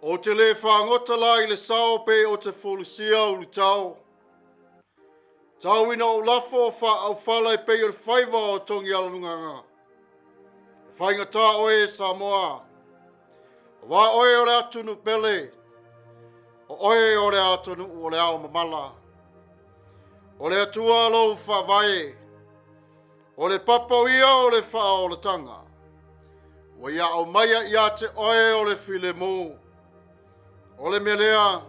Ou te le fagota la i le sao pe ou te fulisia ulutao. Tau ina ou lafo faaaufala e pei o le faiva o Togialalugaga. E faigata oe Samoa, aua oe o le atunuu pele, o oe o le atunuu o le ao mamala. O le Atua lou faavae, o le papa o ia o le faaolataga. Ua ia aumaia ia te oe o le filemu. O le mea lea,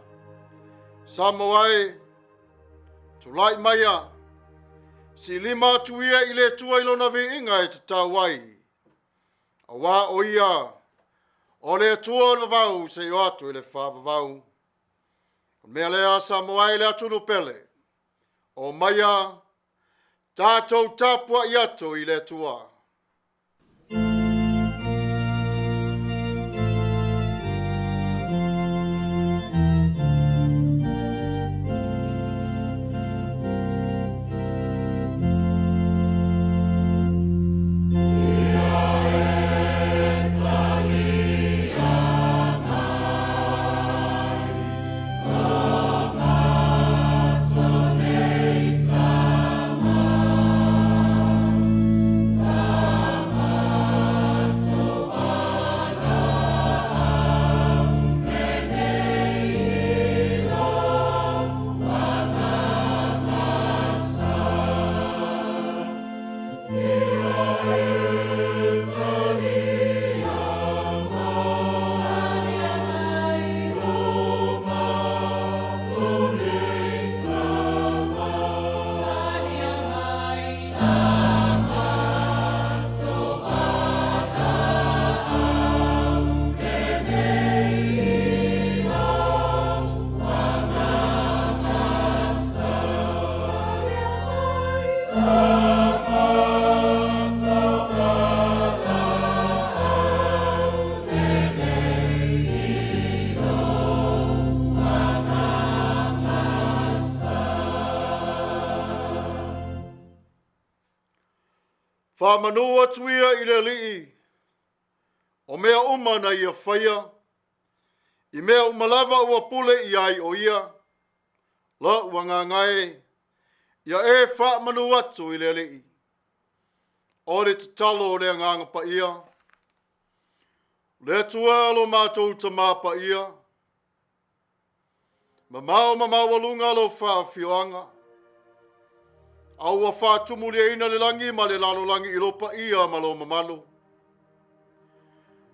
Samoa e, tulai maia, silima atu ia i le Atua i lona viiga e tatau ai. Aua o ia, o le Atua o le vavau seia oo atu i le faavavau. O le mea lea Samoa e le atunuu pele, o maia tatou tapuai atu i le Atua. Faamanu atu ia i le Alii o mea uma na ia faia, i mea uma lava ua pule i ai o ia, lou agaga e, ia e faamanu atu i le Alii. O le tatalo o le Agaga Paia, le Atua lo matou Tama Paia, mamao ma maualuga lou faafioaga, a ua faatumuliaina le lagi ma le lalolagi i lo paia ma lo mamalu.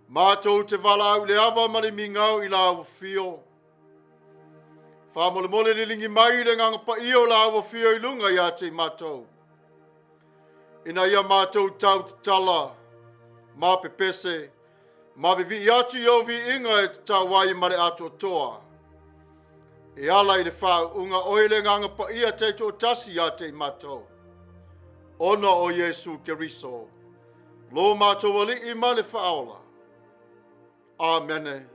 Matou te valaau i le ava ma le migao i la ua fio. Faamolemole liligi mai le Agaga Paia o la ua fio i luga ia te i matou, ina ia matou tau tatala ma pepese ma vivii atu i ou viiga e tatau ai ma le atoatoa. E ala i le faauuga oe le Agaga Paia taitoatasi ia te i matou, ona o Iesu Keriso, lo matou Alii ma le Faaola. Amene.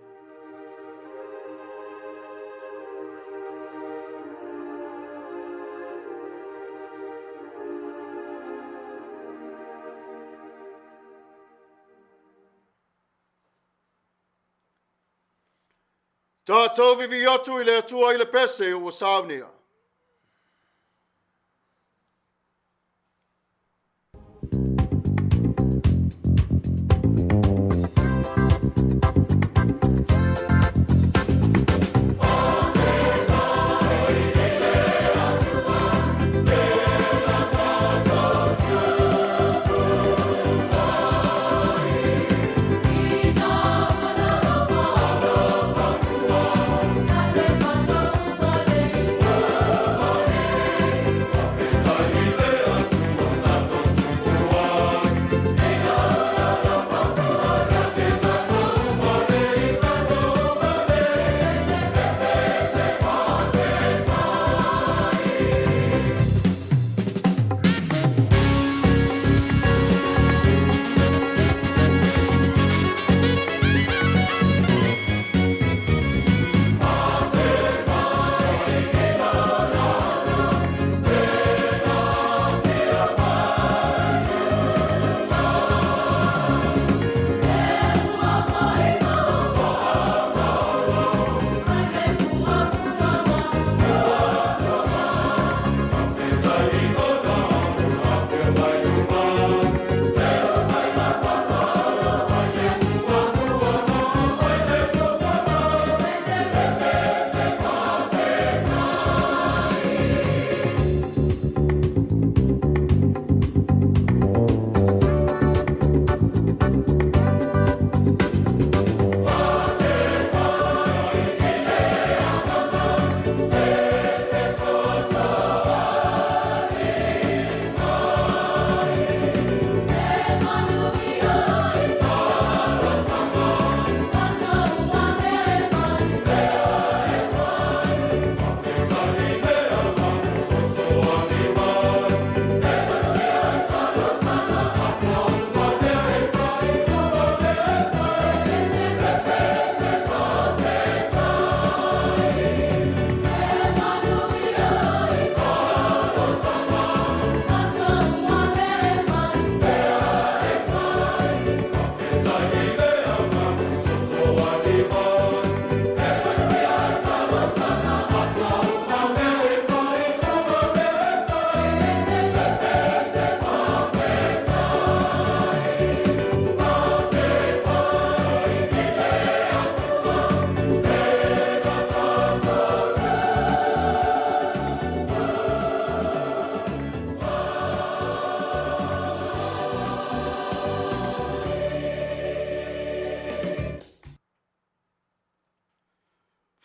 Tatou vivii atu i le Atua i le pese ua saunia.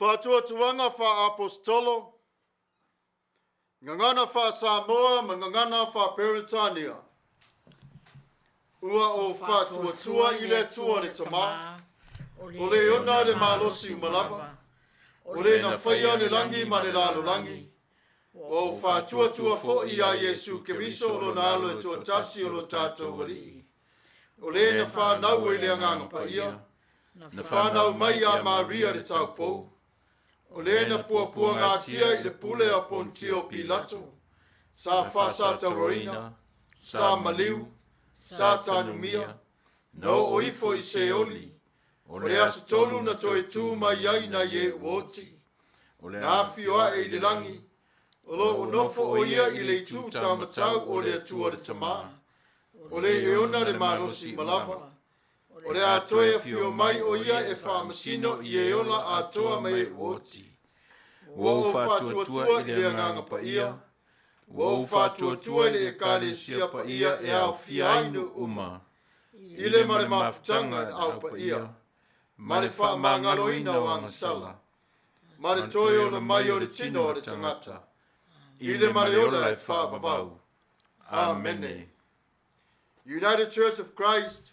Faatuatuaga faa-Aposetolo, Gagana faa-Samoa ma Gagana faa-Peretania. Ua ou faatuatua i le Atua le Tama, o le ona le malosi uma lava, o le na faia le lagi ma le lalolagi, ua ou faatuatua foi iā Iesu Keriso o lona Alo e toatasi o lo tatou Alii, o le na fanau i le Agaga Paia, na fanau mai iā Maria le taupou, o le na puapuagatia i le pule a Pontio Pilato, sa faasatauaina, sa maliu, sa tanumia, na oo ifo i Seoli, o le aso tolu na toe tu mai ai nai e ua oti, na afio ae i le lagi, o lo o nofo o ia i le itu taumatau o le Atua le Tama, o le e ona le malosi uma lava, o le a toe afio mai o ia e faamasino i e ola atoa ma e ua oti. Ua ou faatuatua i le Agaga Paia, ua ou faatuatua i le Ekalesia Paia e aofia ai nuu uma, i le ma le mafutaga i le Au Paia, ma le faamagaloina o agasala, ma le toe ola mai o le tino o le tagata, i le ma le ola e faavavau. Amene. United Church of Christ,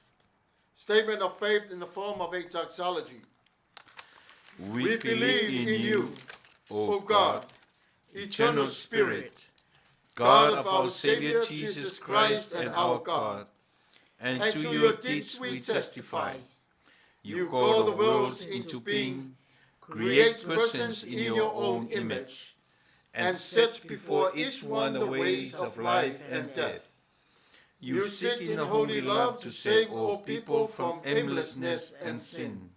statement of faith in the form of a doxology. We believe in you, O God, eternal Spirit, God of our Savior Jesus Christ and our God, and to your deeds we testify. You call the worlds into being, create persons in your own image, and set before each one the ways of life and death. You seek in holy love to save all people from aimlessness and sin.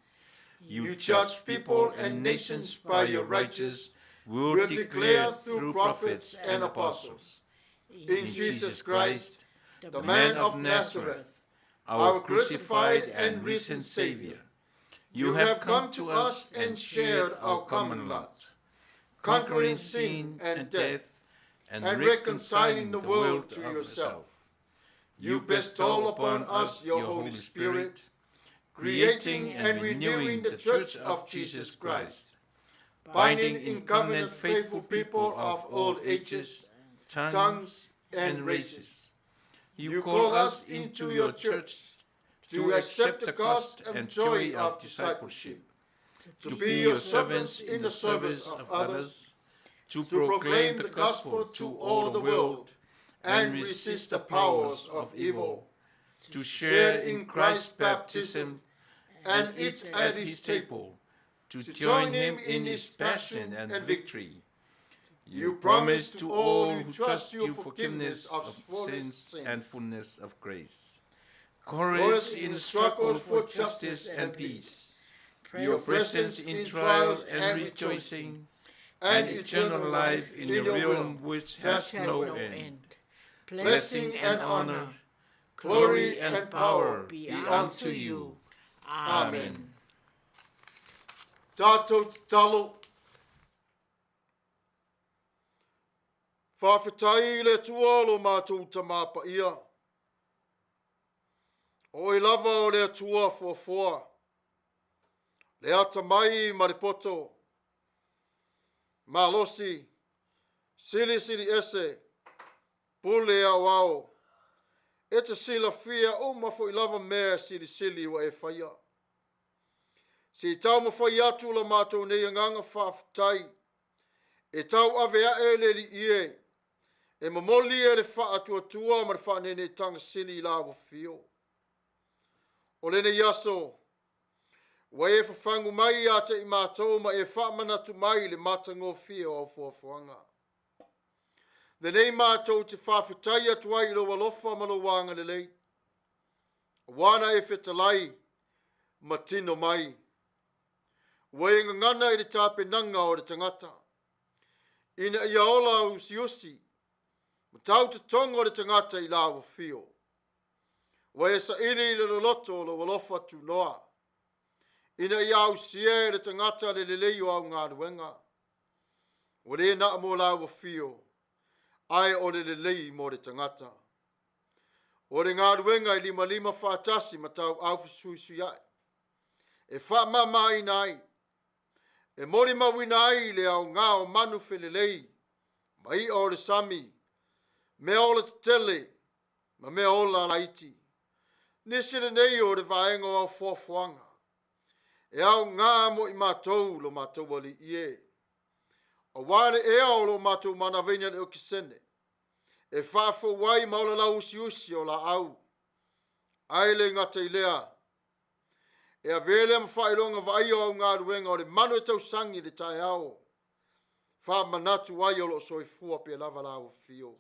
You judge people and nations by your righteous will declare through prophets and apostles. In Jesus Christ, the man of Nazareth, our crucified and risen Savior, you have come to us and shared our common lot, conquering sin and death and reconciling the world to yourself. You bestow upon us your Holy Spirit, creating and renewing the Church of Jesus Christ, binding in covenant faithful people of all ages, tongues, and races. You call us into your church to accept the cost and joy of discipleship, to be your servants in the service of others, to proclaim the gospel to all the world and resist the powers of evil, to share in Christ's baptism and eat at his table, to join him in his passion and victory. You promise to all who trust you forgiveness of sins and fullness of grace. Courage in struggles for justice and peace, your presence in trials and rejoicing, and eternal life in the realm which has no end. Blessing and honor, glory and power be unto you. Amen. Tātou tatalo. Faafetai i le Atua lo matou Tamā Paia. O oe lava o le Atua foafoa, le atamai ma le poto, malosi, silisili ese, pule aoao, e te silafia uma foi lava mea silisili ua e faia. Se i taumafai atu la matou nei agaga faafetai, e tauave ae le Alii e, e momoli e le faatuatua ma le faaneeneetaga sili i la afio. O lenei aso, ua e fafagu mai ia te i matou ma e faamanatu mai le matagofie o au foafoaga. Lenei matou te faafetai atu ai i lou alofa ma lou agalelei, aua na e fetalai ma tino mai. Ua e gagana i le tapenaga o le tagata, ina ia ola usiusi, ma tau totogo le tagata i la afio. Ua e saili i le loloto o lou alofa tunoa, ina ia ausia e le tagata le lelei o au galuega. Ua le na mo la afio, ae o le lelei mo le tagata. O le galuega i limalima faatasi ma tauau fesuisuiai, e faamamaina ai. E molimauina ai le aoga o manu felelei ma i'a o le sami, meaola tetele ma meaola laiti. Nisi lenei o le vaega o au foafoaga e aoga mo i matou lo matou Alii e. Aua le ea o lo matou manaveina le okesene, e faafou ai ma ola lau usiusi o laau. Ae le gata i lea, e avea lea ma faailoga vaaia o au galuega o le manu e tausagi i le taeao, faamanatu ai o lo o soifua pea lava lau afio.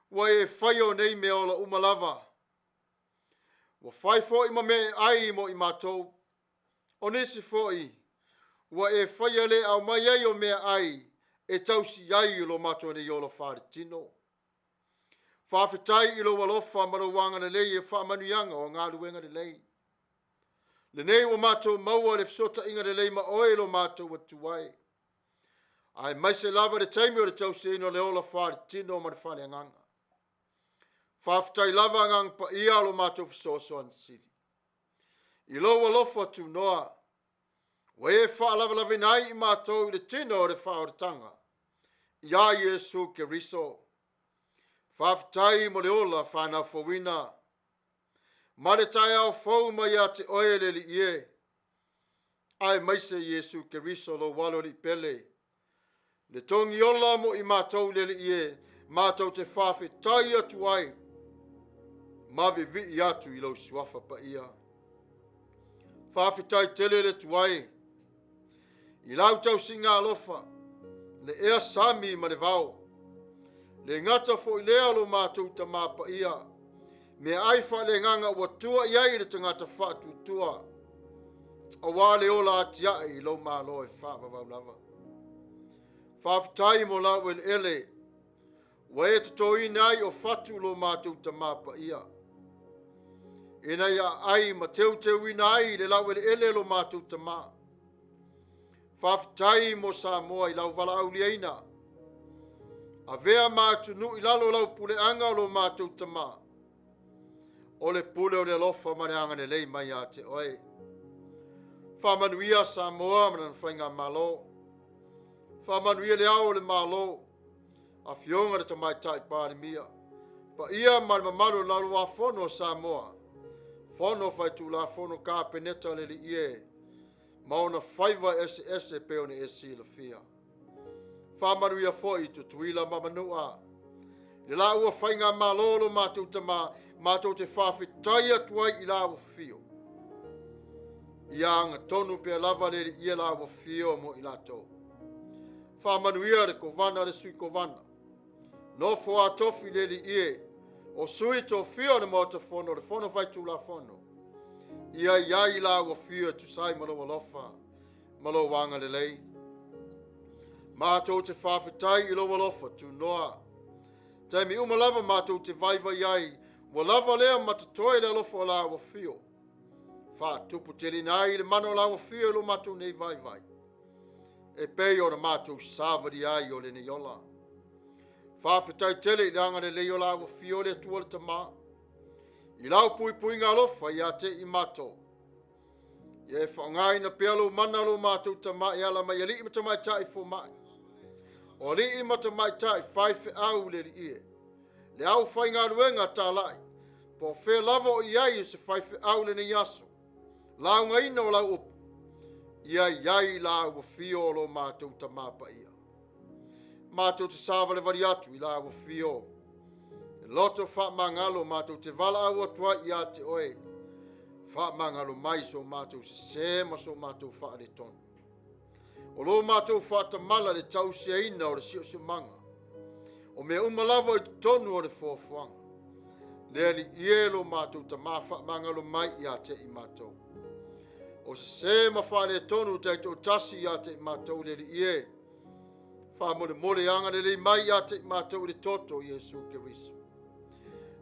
Ua e faia o nei mea ola uma lava, ua fai foi ma mea e ai mo i matou. O nisi foi, ua e faia le aumai ai o mea ai e tausi ai lo matou nei ola faaletino. Faafetai i lou alofa ma lou agalelei e faamanuiaga o galuega lelei. Lenei ua matou maua le fesootaiga lelei ma oe lo matou Atua e. Aemaise lava le taimi o le tausiaina o le ola faaletino ma le faaleagaga. Faafetai lava Agaga Paia lo matou fesoasoani sili. I lou alofa tunoa, ua e faalavelavena ai i matou i le tino o le faaolataga, iā Iesu Keriso. Faafetai mo le ola fanau fouina, ma le taeao fou mai ia te oe le Alii e, aemaise Iesu Keriso lou Alo Alii Pele, le togi ola mo i matou le Alii e, matou te faafetai atu ai, ma vivii atu i lou suafa paia. Faafetai tele le Atua e, i lau tausiga alofa, le ea sami ma le vao. Le gata foi lea lo matou Tamā Paia, meaai faaleagaga ua tua i ai le tagata faatuatua, aua le ola atiae i lou Malo e faavavau lava. Faafetai mo lau eleele, ua e totoina ai o fatu lo matou Tamā Paia, ina ia aai ma teuteuina ai le laueleele lo matou Tamā. Faafetai mo Samoa i lau valaauliaina, avea ma atunuu i lalo o lau puleaga o lo matou Tamā, o le pule o le alofa ma le agalelei mai ia te oe. Faamanuia Samoa ma lana faigamalo, faamanuia le ao o le Malo, Afioga le Tamaitai Palemia, paia ma le mamalu o le Laulau-a-Fono a Samoa, Fono Faitulafono Kapeneta le Alii e, ma ona faiva eseese pei ona e silafia. Faamanuia foi i Tutuila ma Manua, i le laua faigamalo lo matou Tamā, matou te faafetai atu ai i lau afio. Ia agatonu pea lava le Alii e lau afio mo i latou. Faamanuia le Kovana le Sui Kovana, nofo a tofi le Alii e, o sui tofia o le Maota Fono, le Fono Faitulafono, ia i ai lau afio e tusa ai ma lou alofa ma lou agalelei. Matou te faafetai i lou alofa tunoa. Taimi uma lava matou te vaivai ai, ua lava lea ma totoe le alofa o lau afio. Faatupu teleina ai le mana o lau afio i lo matou nei vaivai, e pei ona matou savalia ai o lenei ola. Faafetai tele i le agalelei o lau afio le Atua le Tamā, i lau puipuiga alofa ia te i matou. Ia e faaaogaina pea lou mana lo matou Tamā e ala mai alii ma tamaitai fomai, o alii ma tamaitai faifeau le Alii e, le aufaigaluega talai, po o fea lava o i ai o se faifeau lenei aso, laugaina o lau upu, ia i ai lau afio o lo matou Tamā Paia. Matou te savalivali atu i lau afio, e loto faamagalo matou te valaau atu ai ia te oe, faamagalo mai so matou sesē ma so matou faaletonu. O lo matou faatamala le tausiaina o le siosiomaga, o mea uma lava i totonu o le foafoaga. Le Alii e lo matou Tamā faamagalo mai ia te i matou. O sesē ma faaletonu taitoatasi ia te i matou le Alii e, faamolemole agalelei mai ia te i matou i le toto o Iesu Keriso.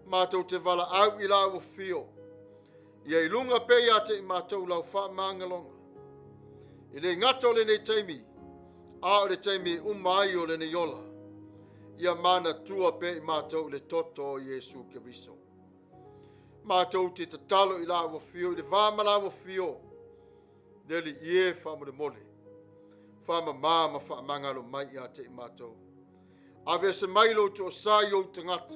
Matou te valaau i lau afio, ia i luga pea ia te i matou lau faamagaloga. E le gata o lenei taimi, a o le taimi e uma ai o lenei ola, ia manatua pea i matou i le toto o Iesu Keriso. Matou te tatalo i lau afio, i le va ma lau afio, le Alii e faamolemole. Faamama ma faamagalo mai ia te i matou. Aveese mai lou toosā i ou tagata.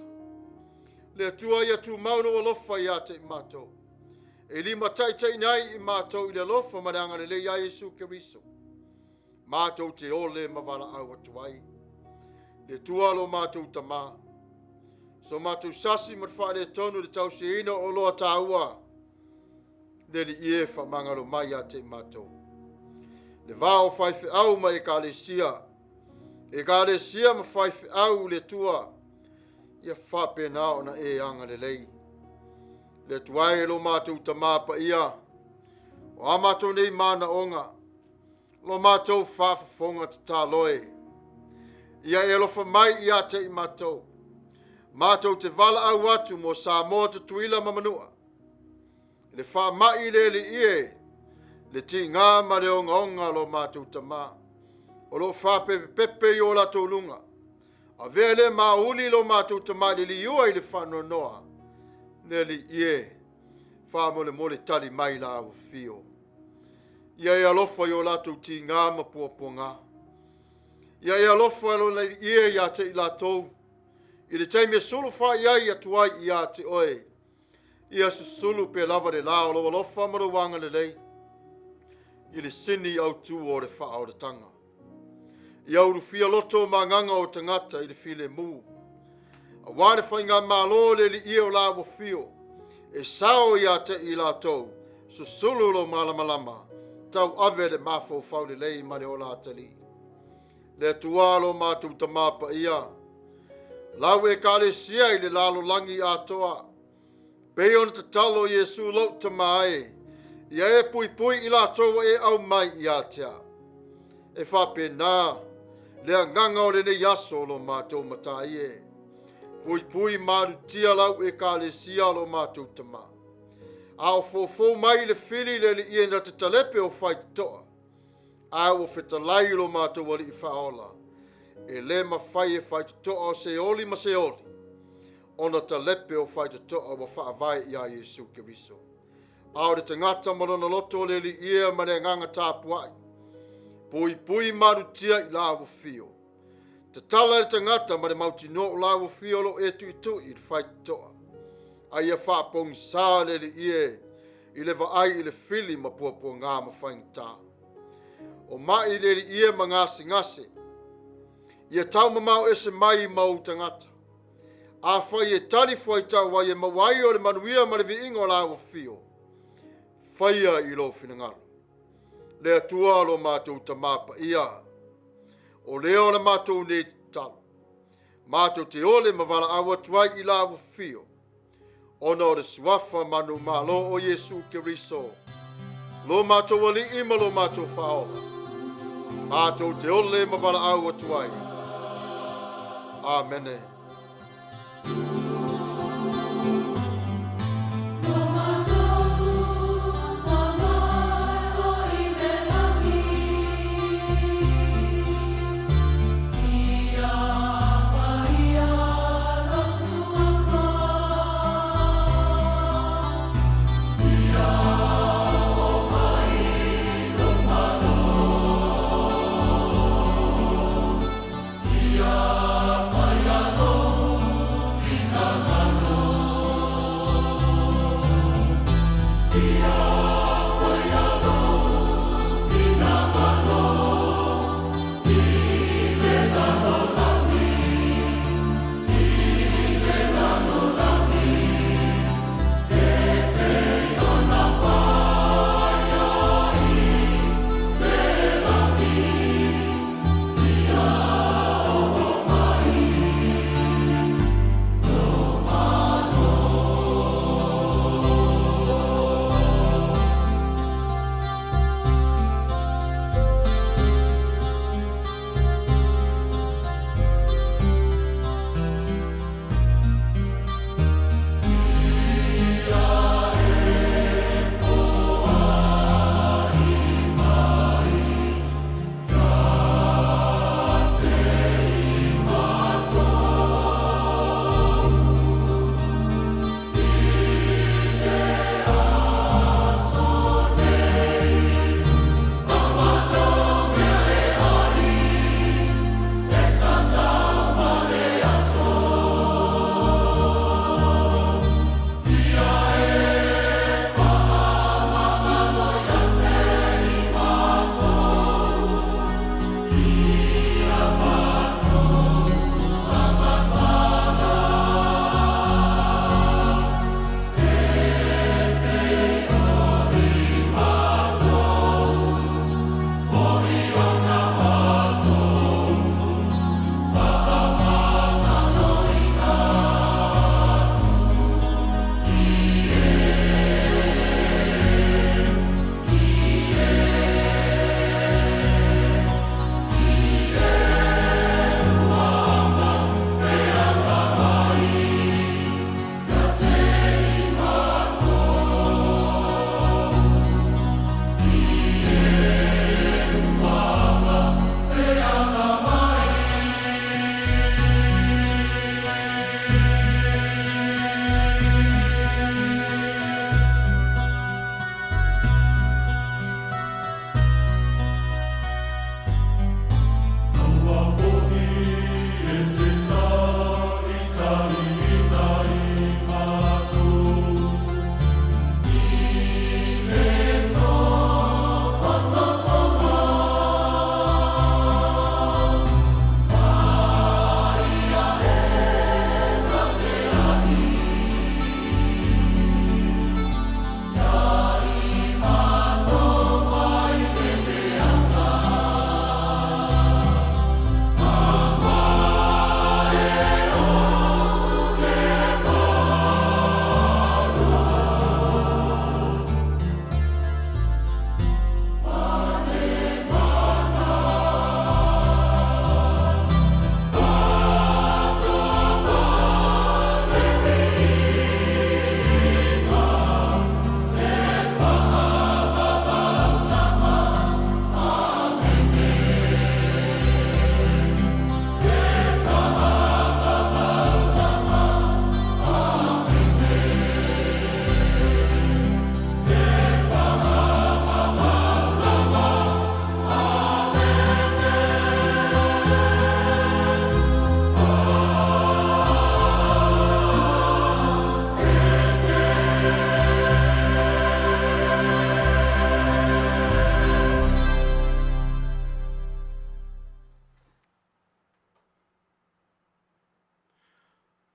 Le Atua ia tumau lou alofa ia te i matou. E limataitaiina ai i matou i le alofa ma le agalelei ia Iesu Keriso. Matou te ole ma valaau atu ai. Le Atua lo matou Tama. So matou sasi ma le faaletonu i le tausiaina o oloa taua. Le Alii e, faamagalo mai ia te i matou. Le va o faifeau ma ekalesia, ekalesia ma faifeau i le Atua, ia faapena ona e agalelei. Le Atua e lo matou Tama paia, o a matou nei manaoga, lo matou faafofoga tatalo e, ia e alofa mai ia te i matou. Matou te valaau atu mo Samoa, Tutuila ma Manua, le faamai le Alii e, le tiga ma le ogaoga lo matou Tama, o lo o faapepepepe i o latou luga. Avea le mauli lo matou Tama i le liua i le faanoanoa. Le Alii e, faamolemole tali mai la au afio. Ia e alofa i o latou tiga ma puapuaga. Ia e alofa lo le Alii e ia te i latou, i le taimi e sulufai ai atu ai ia te oe. Ia susulu pea lava le la o lou alofa ma lou agalelei i le sini autū o le faaolataga. Ia ulufia loto ma agaga o tagata i le filemu. Aua le faigamalo le Alii e o la ua fio, e sao ia te i latou, susulu lo malamalama, tauave le mafaufau lelei ma le ola atalii. Le Atua lo matou Tama paia, lau ekalesia i le lalolagi atoa, pei ona tatalo Iesu lou Tama e, ia e puipui i latou ua e aumai ia te au. E faapena le agaga o lenei aso o lo matou Matai e. Puipui malutia lau ekalesia lo matou Tama. A o foufou mai le fili le Alii e na te talepe o faitotoa, a ua fetalai lo matou Alii faaola, e le mafai e faitotoa o Seoli ma Seoli, ona talepe o faitotoa ua faavae ia Iesu Keriso. A o le tagata ma lona loto o le Alii e ma le agaga tapuai, puipui malutia i la ua fio. Tatala le tagata ma le mautinoa o la ua fio lo e tuitui i le faitotoa. A ia faapogisā le Alii e i le vaai i le fili ma puapuaga ma faigata. O mai le Alii e ma gasegase, ia taumamao ese mai ma ou tagata. Afai e tali fuaitau ai e maua ai o le manuia ma le viiga o la ua fio, faia i lou finagalo. Le Atua lo matou Tama paia, o lea o le matou nei tatalo, matou te ole ma valaau atu ai i la ua fio, ona o le suafa manumalo o Iesu Keriso, lo matou Alii ma lo matou Faaola, matou te ole ma valaau atu ai. Amene.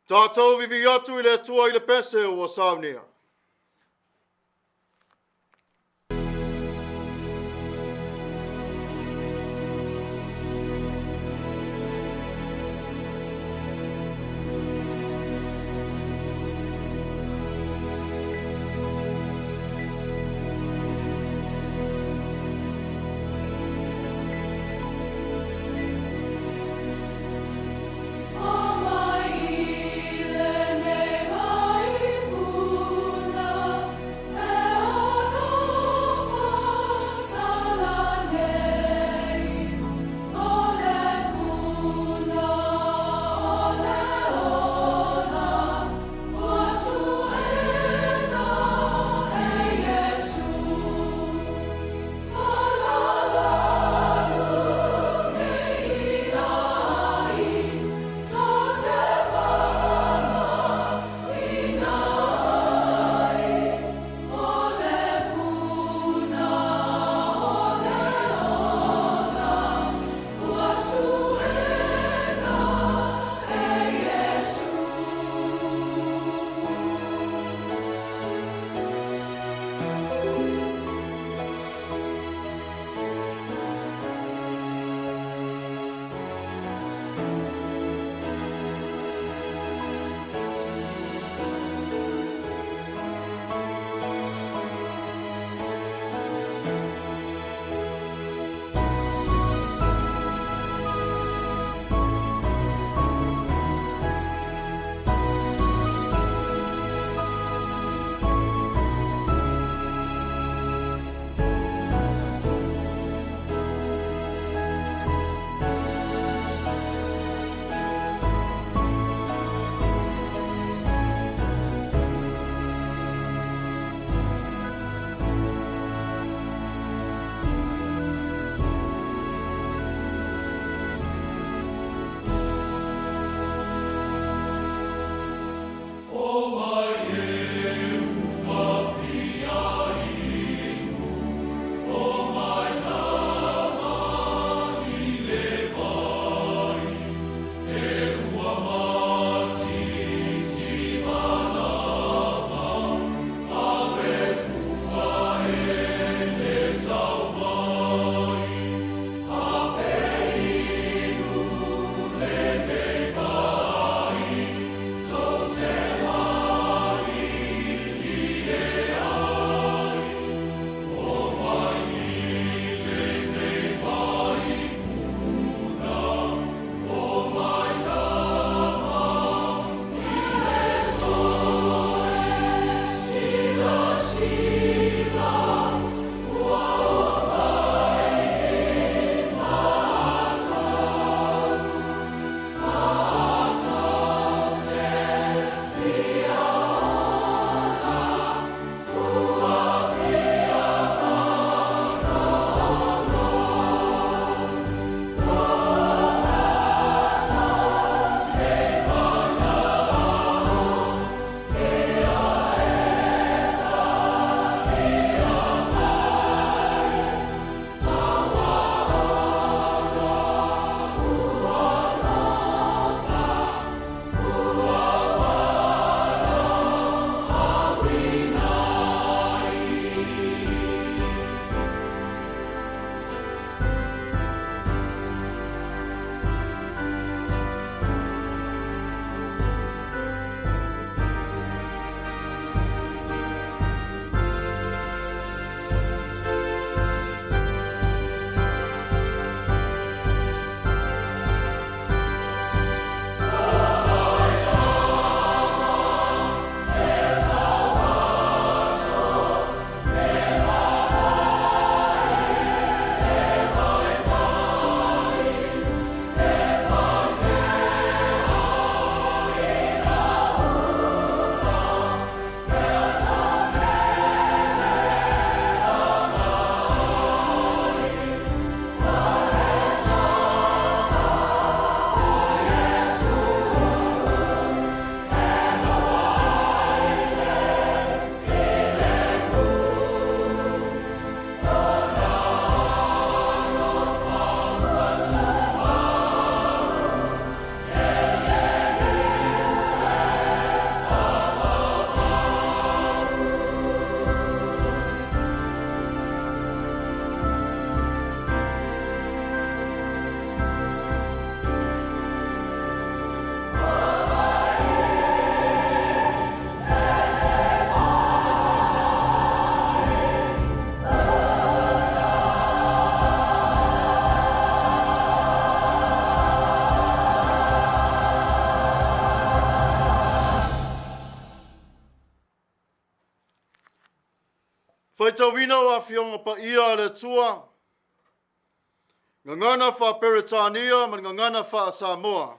Tatou vivi atu i le Atua i le pese ua saunia. Faitauina o Afioga Paia a le Atua, Gagana faa-Peretania ma le Gagana faa-Samoa.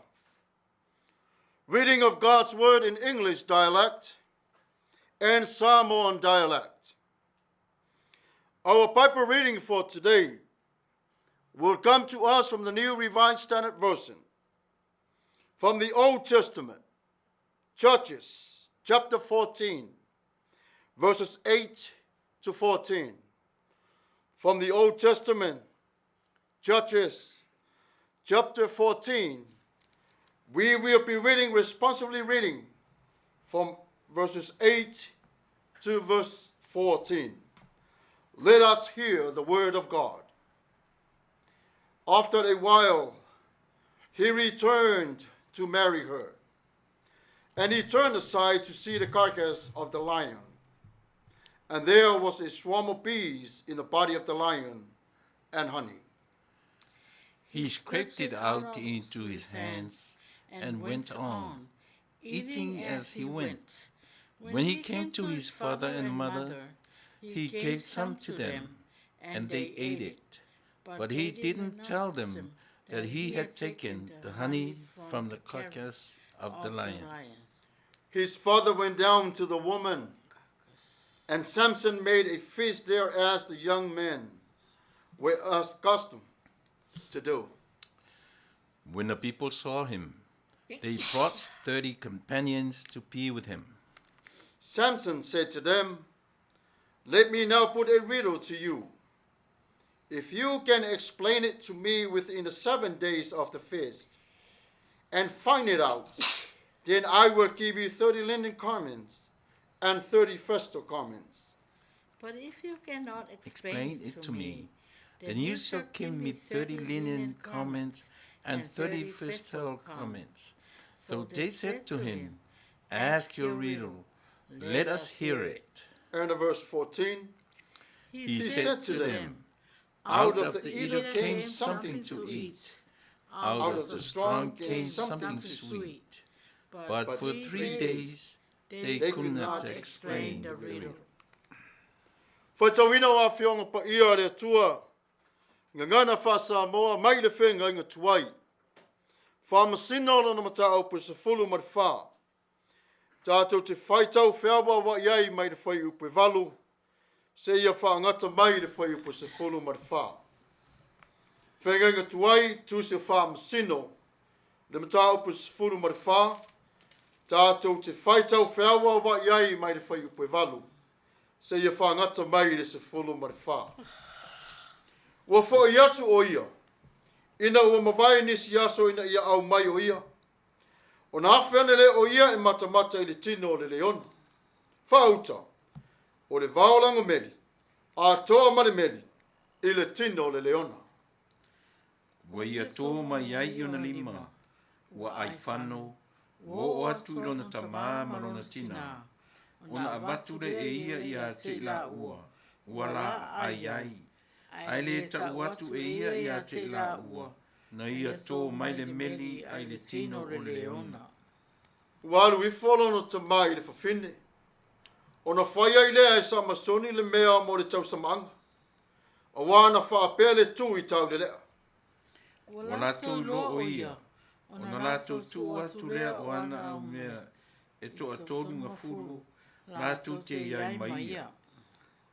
Reading of God's Word in English dialect and Samoan dialect. Our Bible reading for today will come to us from the New Revised Standard Version, from the Old Testament, Judges chapter 14, verses 8 to 14. From the Old Testament, Judges chapter 14, we will be reading, responsively reading, from verses 8 to verse 14. Let us hear the word of God. After a while, he returned to marry her, and he turned aside to see the carcass of the lion. And there was a swarm of bees in the body of the lion and honey. He scraped it out into his hands and went on, eating as he went. When he came to his father and mother, he gave some to them, and they ate it. But he didn't tell them that he had taken the honey from the carcass of the lion. His father went down to the woman, and Samson made a feast there as the young men were accustomed to do. When the people saw him, they brought 30 companions to be with him. Samson said to them, Let me now put a riddle to you. If you can explain it to me within the 7 days of the feast and find it out, then I will give you 30 linen garments and 30 festal garments. But if you cannot explain, Explain it to me, then you shall give me 30 linen garments and 30 festal garments. So they said to him, Ask your riddle, let us hear it. And verse 14, He said to them, Out of the eater came something to eat, out of the strong came something sweet. But for 3 days they could not explain the riddle. Faitauina o Afioga Paia a le Atua, Gagana faa-Samoa mai le Feagaiga Tuai, Faamasino o lona mataupu e 14. Tatou te faitau feawaawa'i ai mai le fuaiupu e 8 seia faagata mai le fuaiupu e 14. Feagaiga Tuai, Tusi o Faamasino, le mataupu e 14, tatou te faitau feawaawa'i ai mai le fuaiupu e 8 seia faagata mai le 14. Ua fo'i atu o ia, ina ua mavae nisi aso ina ia aumai o ia, ona afe ane lea o ia e matamata i le tino o le leona. Faauta, o le vao lagomeli, atoa ma le meli, i le tino o le leona. Ua ia tō mai ai i ona lima, ua aifano, ua oo atu i lona tamā ma lona tinā, ona avatu lea e ia ia te i laua, ua laai ai, ae le tau atu e ia ia te i laua, na ia tō mai le meli ai le tino o le leona. Ua alu ifo lona tamā i le fafine, ona fai ai lea e Samasoni le mea mo le tausamaaga, auā na faapea le tu i taulelea. Ua latou iloa o ia, ona latou tuu atu lea o ana au mea e toatolu gafulu latou te i ai ma ia.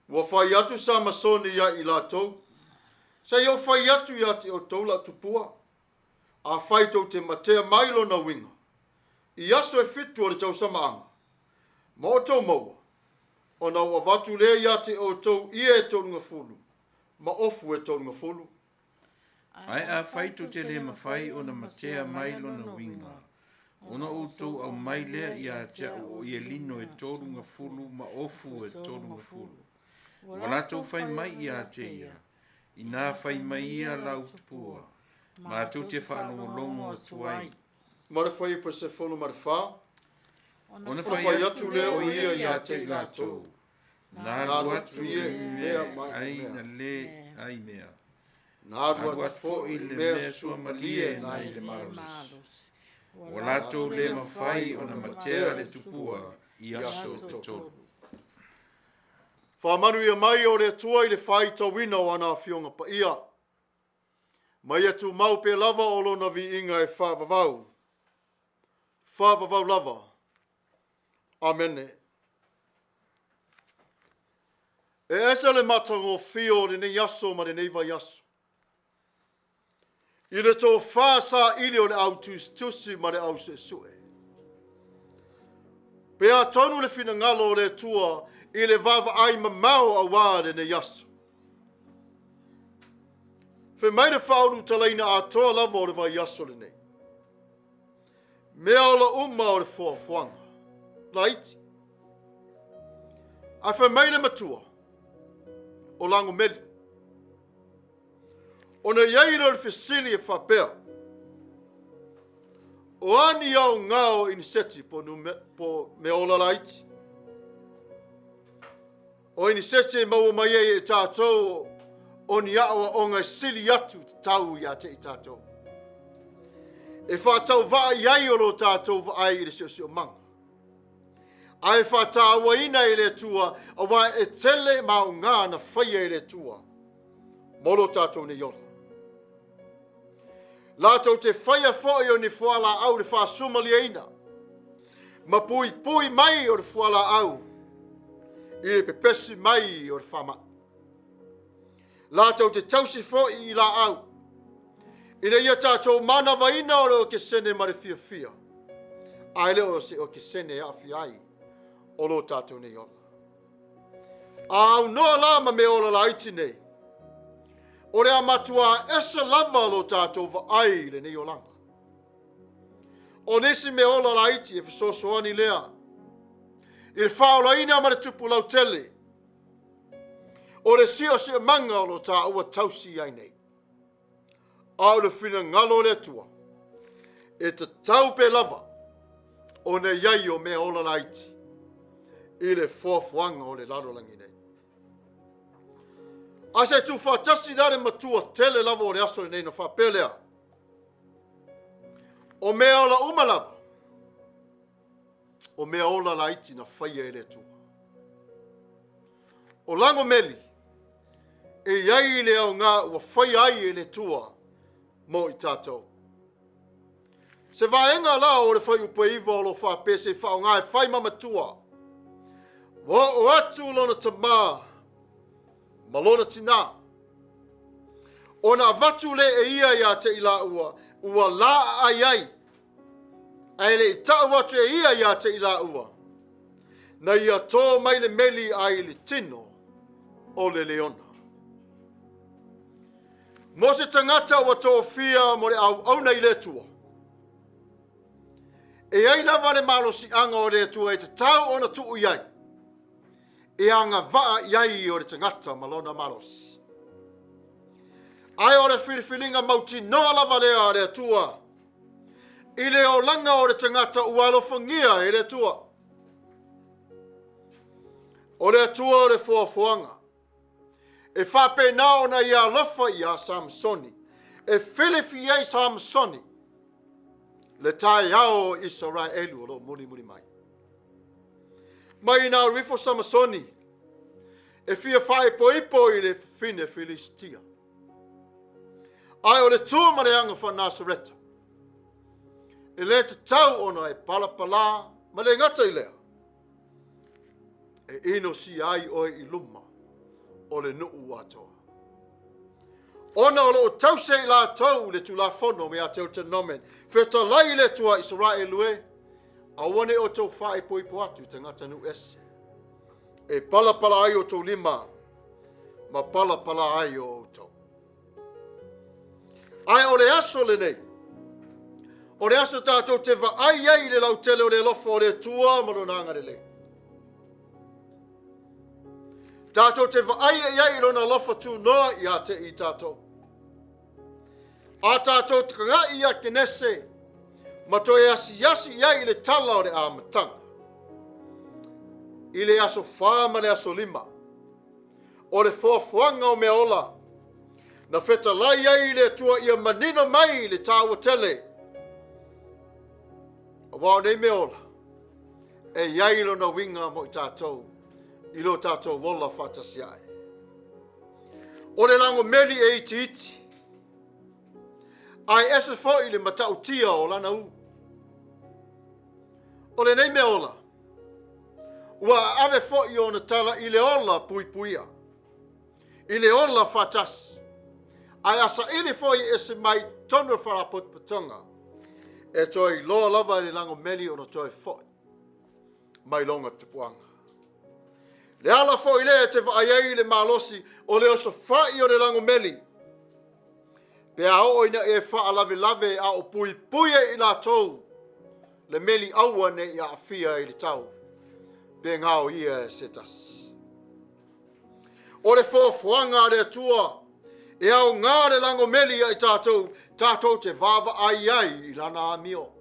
Ua fai atu Samasoni ia i latou, Se i ou fai atu ia te outou lau tupua, afai tou te matea mai lona uiga, i aso e 7 o le tausamaaga, ma outou maua, ona ou avatu lea ia te outou ie e 30, ma ofu e 30. Ae afai tou te le mafai ona matea mai lona uiga, ona outou aumai lea ia te a'u o ie lino e 30 ma ofu e 30. Ua latou fai mai ia te ia, inā fai mai ia lau tupua, matou te faalogologo atu ai. Ma le fuaiupu e 14, Ona fai atu lea o ia ia te i latou, na alu atu le mea ai na le ai mea. Na alu atu foi le mea suamalie nai le malosi. Ua latou le mafai ona matea le tupua i aso e 3. Faamanuia mai o le Atua i le faitauina o ana Afioga Paia. Ma ia tumau pea lava o lona viiga e faavavau, faavavau lava. Amene. E ese le matagofie o lenei aso ma lenei vaiaso. I le tofa saili o le au tusitusi ma le au suesue. Pe atonu le finagalo o le Atua i le vaavaai mamao auā lenei aso. Fai mai le faaulutalaina atoa lava o le vaiaso lenei. Mea ola uma o le foafoaga. Laiti. Ae fai mai le matua o Lagomeli. Ona i ai lea o le fesili e faapea, o a ni aoga o iniseti po o mea ola laiti? O iniseti e maua mai ai e tatou o ni aoaoga e sili atu tatau ia te i tatou. E faatauvaa i ai o lo tatou vaai i le siosiomaga. Ae faatauaina e le Atua, aua e tele ma aoga na faia e le Atua mo lo tatou nei ola. Latou te faia foi o ni fualaau le faasumalieina ma puipui mai o le fualaau i le pepesi mai o le faamai. Latou te tausi foi i laau ina ia tatou manavaina o le okesene ma le fiafia, ae le o se okesene e aafia ai o lo tatou nei ola. A aunoa la ma mea ola laiti nei, o le a matua ese lava lo tatou vaai i lenei olaga. O nisi mea ola laiti e fesoasoani lea i le faaolaina ma le tupu lautele o le siosiomaga o lo taua tausi ai nei. A o le finagalo o le Atua, e tatau pe lava ona i ai o mea ola laiti i le foafoaga o le lalolagi nei. A se tuufaatasi la le matua tele lava o le aso lenei na faapea lea, o mea ola uma lava, o mea ola laiti na faia e le Atua. O Lagomeli, e i ai le aoga ua faia ai e le Atua mo i tatou. Se vaega la o le fuaiupu e 9 o lo o faapea se i faaaoga e fai ma matua. Ua oo atu lona tamā ma lona tinā. Ona avatu lea e ia ia te i laua ua laaai ai, ae le i tau atu e ia ia te i laua, na ia tō mai le meli ai i le tino o le leona. Mo se tagata ua tofia mo le auauna i le Atua, e i ai lava le malosiaga o le Atua e tatau ona tuu i ai, e agavaa i ai o le tagata ma lona malosi. Ae o le filifiliga mautinoa lava lea a le Atua i le olaga o le tagata ua alofagia e le Atua. O le Atua o le foafoaga e faapena ona ia alofa iā Samasoni, e filifi ai Samasoni le taeao o Isaraelu o lo o mulimuli mai. Mai ina alu ifo Samasoni e fia faaipoipo i le fafine Filisitia. Ae o le tu ma le aga faa-Nasareta, e le tatau ona e palapala ma le gata i lea, e inosia ai oe i luma o le nuu atoa. Ona o lo o tausi e i latou le Tulafono me a Deuteronome, fetalai i le Atua Isaraelu e, aua ne i outou faaipoipo atu i tagata nuu ese, e palapala ai outou lima ma palapala ai o outou. Ae o le aso lenei, o le aso tatou te vaai ai i le lautele o le alofa o le Atua ma lona agalelei. Tatou te vaai i ai i lona alofa tunoa ia te i tatou. A tatou taga'i ia Kenese ma toe asiasi i ai i le tala o le amataga. I le aso 4 ma le aso 5, o le foafoaga o mea ola, na fetalai ai i le Atua ia manino mai le taua tele. Aua o nei mea ola, e i ai lona uiga mo i tatou I lo tatou ola faatasi ae. O le lagomeli e itiiti, ae ese foi le matautia o lana u. O lenei mea ola, ua aave foi ona tala i le ola puipuia, i le ola faatasi, ae a saili foi e ese mai i totonu o le Faalapotopotoga, e toe iloa lava e le lagomeli ona toe foi mai lona tupuaga. Le ala foi lea e te vaai ai i le malosi o le osofai o le lagomeli, pe a oo ina e faalavelave a o puipui ai i latou le meli aua ne i aafia i le tau pe gaoia e se tasi. O le foafoaga a le Atua e aoga le lagomeli ia i tatou, tatou te vaavaai ai i lana amio.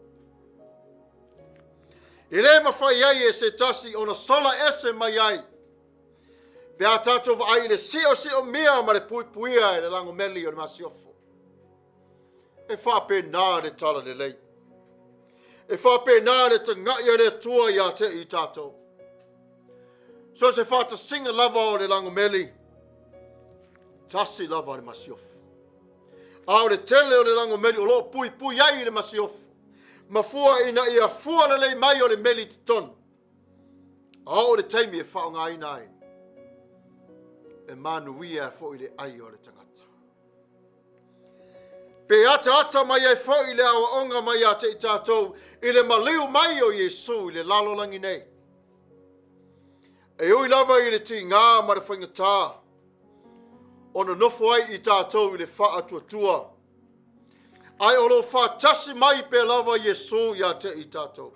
E le mafai ai e se tasi ona sola ese mai ai pe a tatou vaai i le siosiomia ma le puipuia e le lagomeli o le masiofo. E faapena le tala lelei. E faapena le tagai a le Atua ia te i tatou. So se faatasiga lava o le lagomeli, tasi lava le masiofo. A o le tele o le lagomeli o lo o puipui ai i le masiofo, mafua ina ia fua lelei mai o le meli i totonu, a oo le taimi e faaaogaina ai, e manuia foi le ai o le tagata. Pe ataata mai ai foi le aoaoga mai ia te i tatou i le maliu mai o Iesu i le lalolagi nei. E ui lava i le tigā ma le faigata, ona nofo ai i tatou i le faatuatua, ae o lo o faatasi mai pea lava Iesu ia te i tatou.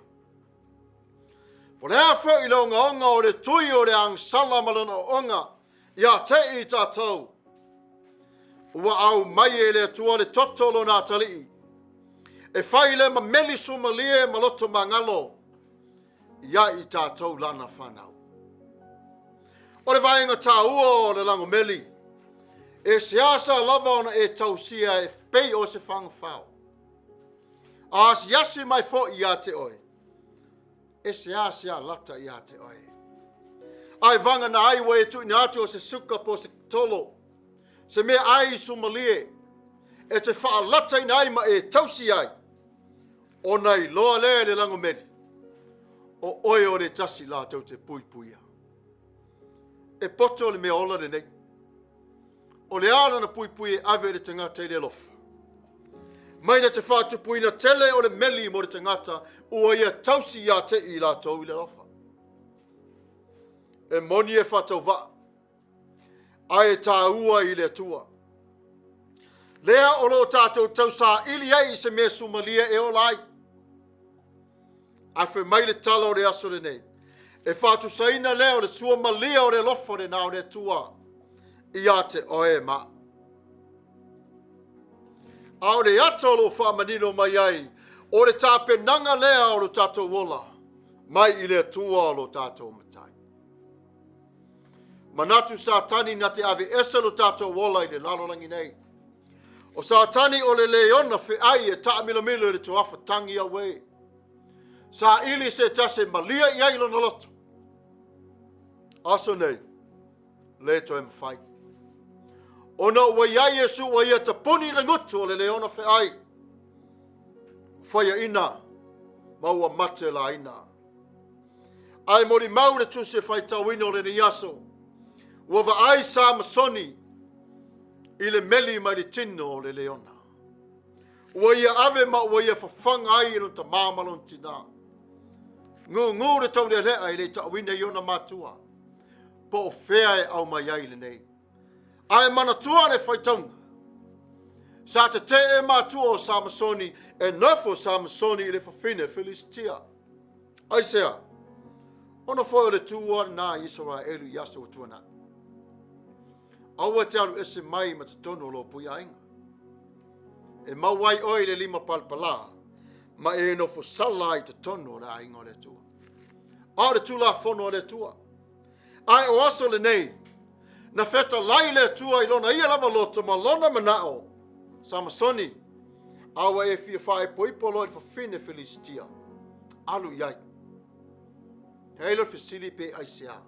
Po o le a foi le ogaoga o le tui o le agasala ma lona ooga ia te i tatou, ua aumai e le Atua le toto o lona atalii, e fai lea ma meli sumalie ma loto magalo ia i tatou lana fanau. O le vaega taua o le lagomeli, e seasea lava ona e tausia e pei o se fagafao. A asiasi mai foi ia te oe, e seasea lata ia te oe. Ae vagana ai ua e tuuina atu o se suka po o se tolo, se mea ai sumalie, e te faalataina ai ma e tausi ai, ona iloa lea e le lagomeli, o oe o le tasi latou te puipuia. E poto le mea ola lenei. O le a lana puipui e ave i le tagata i le alofa? Mai na te faatupuina tele o le meli mo le tagata ua ia tausi ia te i latou i le alofa. E moni e faatauvaa, ae e tāua i le Atua. Lea o lo o tatou tausaili ai i se mea sumalie e ola ai. Ae fai mai le tala o le aso lenei, e faatusaina lea o le suamalia o le alofa lena o le Atua ia te oe ma. A o le ata o lo o faamanino mai ai, o le tapenaga lea o lo tatou ola mai i le Atua o lo tatou Matai. Manatu Satani na te ave ese lo tatou ola i le lalolagi nei. O Satani o le leona feai e taamilomilo i le toafa tangi auē. Saili se tasi e malia i ai lona loto. Aso nei, le toe mafai. Ona ua i ai Iesu ua ia tapuni i le gutu o le leona feai. Faiaina ma ua mate laina. Ae molimau le tusi e faitauina o lenei aso, ua vaai Samasoni i le meli mai le tino o le leona. Ua ia ave ma ua ia fafaga ai e lona tamā ma lona tinā. Gūgū le taulealea e le i taʻuina i ona matua, po o fea e aumai ai lenei. Ae manatua le faitauga, sa tetee matua o Samasoni e nofo Samasoni i le fafine Filisitia. Aisea? Ona foi o le tu lava lena i Isaraelu i aso ua tuanai. Aua e te alu ese mai ma totonu o lou puiaiga. E mau ai oe i le lima palapala ma e nofo sala ai i totonu o le aiga o le Atua. A o le Tulafono a le Atua. Ae o aso lenei, na fetalai le Atua i lona ia lava loto ma lona manao, Samasoni, a ua e fia faaipoipo loa i le fafine Filisitia. Alu i ai. E ai le fesili pe aisea.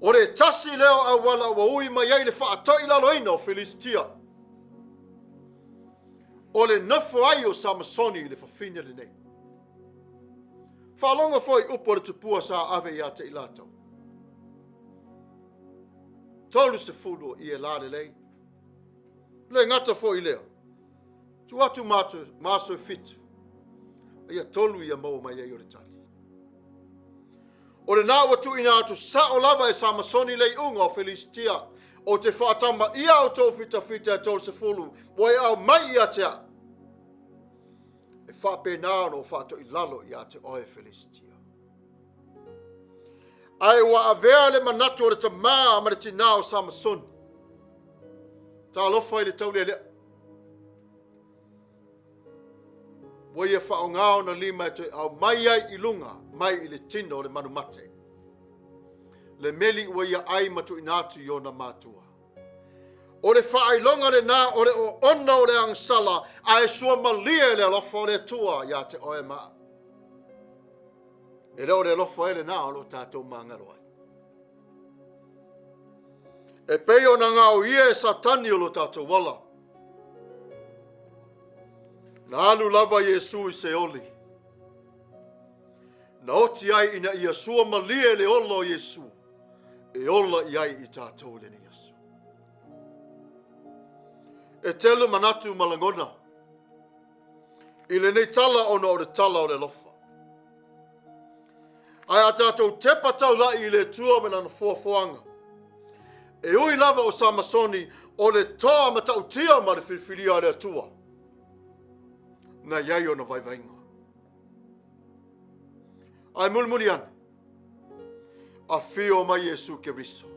O le tasi lea o auala ua ui mai ai le faatoilaloina o Filisitia. O le nofo ai o Samasoni i le fafine lenei. Faalogo foi upu a le tupua sa ave ia te i latou. 30 o ie lalelei. Le gata foi lea, tuu atu ma aso e 7, ia 3 ia maua mai ai o le tali. O lena ua tuuina atu sao lava e Samasoni le iuga o Filisitia, ou te faatamaia outou fitafita e 30, ua e aumai ia te au. E faapena ona ou faatoilalo ia te oe Filisitia. Ae ua avea le manatu o le tamā ma le tinā o Samasoni. Talofa i le taulealea. Ua ia faaaoga ona lima e toe aumai ai i luga mai i le tino o le manu mate. Le meli ua ia ai ma tuuina atu i ona matua. O le faailoga lena o le oona o le agasala ae suamalie le alofa o le Atua ia te oe ma au. E le o le alofa e lena o lo tatou magalo ai. E pei ona gaoia e Satani o lo tatou ala. Na alu lava Iesu i Seoli. Na oti ai ina ia sua malie le ola o Iesu e ola i ai i tatou i lenei aso. E tele manatu ma lagona i lenei tala ona o le tala o le alofa. Ae a tatou tepa taula'i i le Atua ma lana foafoaga, e ui lava o Samasoni o le toa matautia ma le filifilia a le Atua, na i ai ona vaivaiga. Ae mulimuli ane, afio mai Iesu Keriso,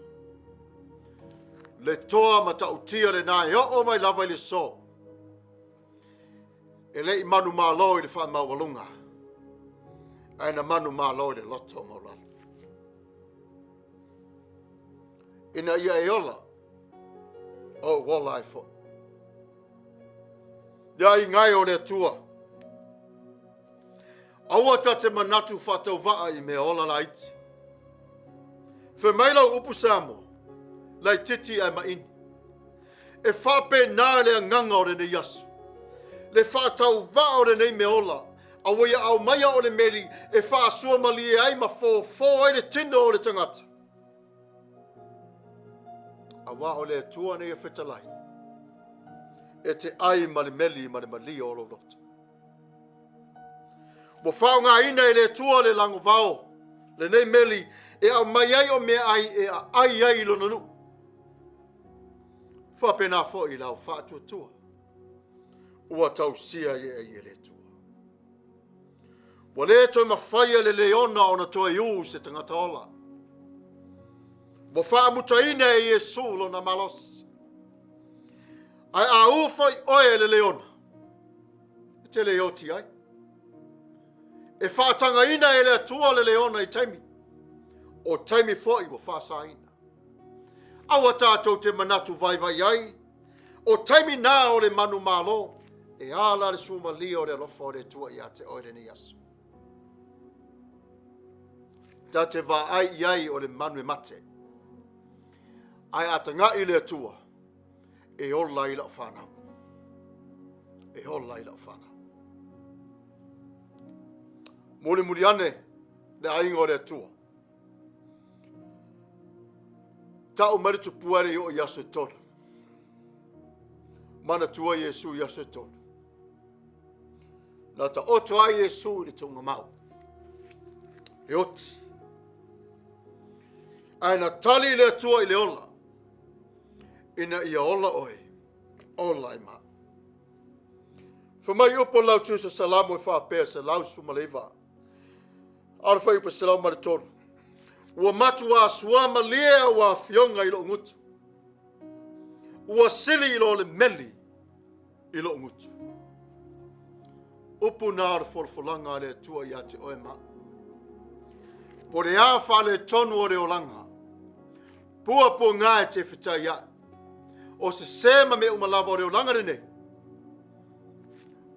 le toa matautia lena e oo mai lava i le so, E le i manumalo i le faamaualuga, ae na manumalo i le loto maualalo. Ina ia e ola, ou ola ai foi. Ia aiga e o le Atua, aua ta te manatu faatauvaa i mea ola laiti. Fai mai lau upu Samoa, laititi ae maini. E faapena le agaga o lenei aso, le faatauvaa o lenei mea ola, a ua ia aumaia o le meli e faasuamalie ai ma fofo ai le tino o le tagata. Aua o le Atua nei e fetalai, e te ai ma le meli ma le malie o lou loto. Ua faaaogaina e le Atua le lagovao, lenei meli, e aumai ai o meaai e aai ai i lona nuu. Faapena foi i lau faatuatua, ua tausia e ai e le Atua. Ua le toe mafai le leona ona toe ū se tagata ola. Ua faamutaina e Iesu lona malosi. Ae a ū foi oe e le leona, e te le oti ai. E faatagaina e le Atua le leona i taimi, o taimi foi ua faasaina. Aua tatou te manatu vaivai ai, o taimi nā o le manumalo, e ala le suamalie o le alofa o le Atua ia te oe lenei aso. Ta te vaai i ai o le manu e mate, ae a taga'i le Atua, e ola ai lau fanau. E ola ai lau fanau. Mulimuli ane le aiga o le Atua. Tau mai le tupua e le i oo i aso e 3. Manatua Iesu i aso e 3. Na taoto ai Iesu i le tuugamau. E oti. Ae na tali le Atua i le ola. Ina ia ola oe, ola ai ma. Fai mai upu o lau tusa Salamo e faapea 119. A o le fuaiupu 103. Ua matuā suamalie au afioga i lou gutu. Ua sili i lo le meli i lou gutu. Upu na o le folafolaga a le Atua ia te oe ma au. Po le a faaletonu o le olaga, puapuaga e te fetai ai, o sesē ma mea uma lava o le olaga lenei,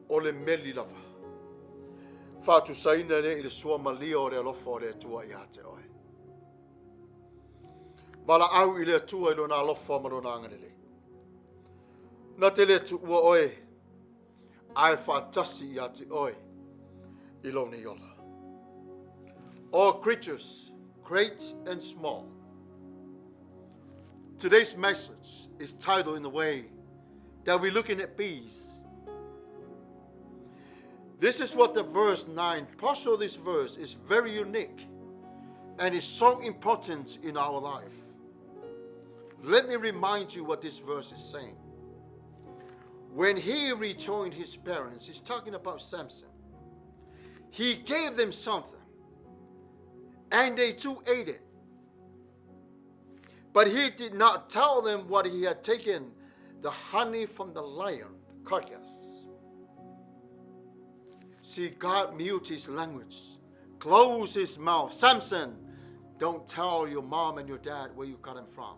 o le meli lava. Faatusaina lea i le suamalie o le alofa o le Atua ia te oe. Valaau i le Atua i lona alofa ma lona agalelei. Na te le tuua oe, ae faatasi ia te oe i lou nei ola. All creatures, great and small. Today's message is titled in the way that we're looking at bees. This is what the verse 9, partial of this verse is very unique and is so important in our life. Let me remind you what this verse is saying. When he rejoined his parents, he's talking about Samson. He gave them something, and they too ate it. But he did not tell them what he had taken the honey from the lion carcass. See, God mute his language, close his mouth. Samson, don't tell your mom and your dad where you got him from.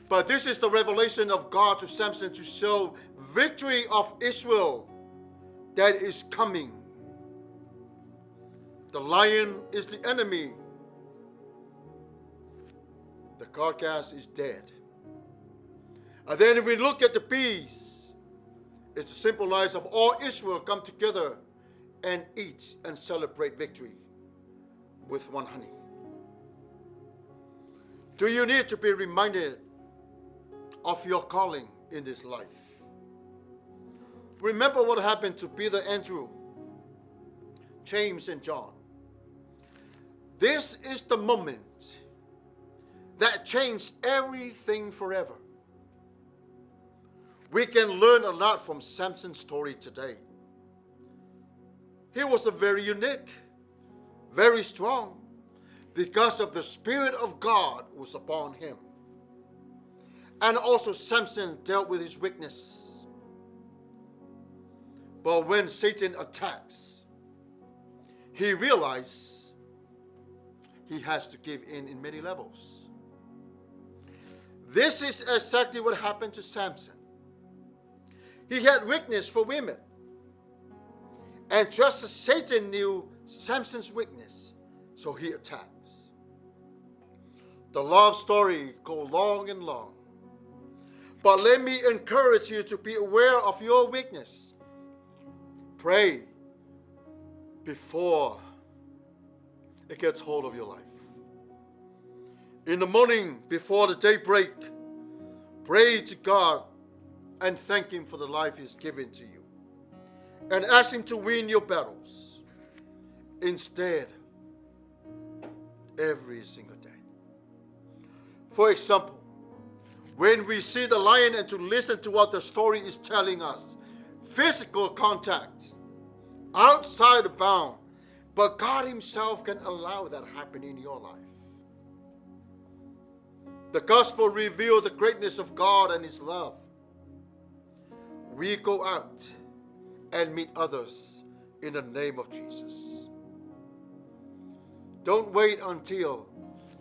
But this is the revelation of God to Samson to show victory of Israel that is coming. The lion is the enemy. The carcass is dead. And then if we look at the bees, it's a symbolize of all Israel come together and eat and celebrate victory with one honey. Do you need to be reminded of your calling in this life? Remember what happened to Peter, Andrew, James, and John. This is the moment that changed everything forever. We can learn a lot from Samson's story today. He was a very unique, very strong, because of the Spirit of God was upon him. And also Samson dealt with his weakness. But when Satan attacks, he realized he has to give in many levels. This is exactly what happened to Samson. He had weakness for women. And just as Satan knew Samson's weakness, so he attacks. The love story goes long and long. But let me encourage you to be aware of your weakness. Pray before it gets hold of your life. In the morning, before the daybreak, pray to God and thank Him for the life He's given to you. And ask Him to win your battles instead every single day. For example, when we see the lion and to listen to what the story is telling us, physical contact, outside the bound, but God Himself can allow that happen in your life. The gospel reveals the greatness of God and His love. We go out and meet others in the name of Jesus. Don't wait until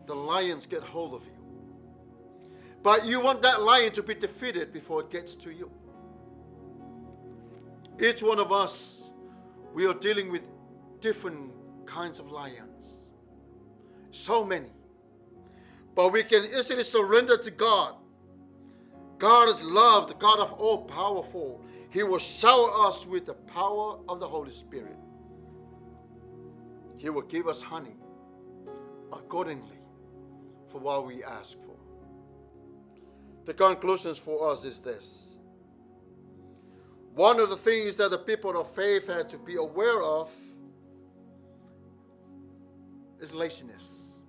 the lions get hold of you. But you want that lion to be defeated before it gets to you. Each one of us, we are dealing with different kinds of lions. So many. But we can easily surrender to God. God is love, the God of all powerful. He will shower us with the power of the Holy Spirit. He will give us honey accordingly for what we ask for. The conclusions for us is this. One of the things that the people of faith had to be aware of is laziness.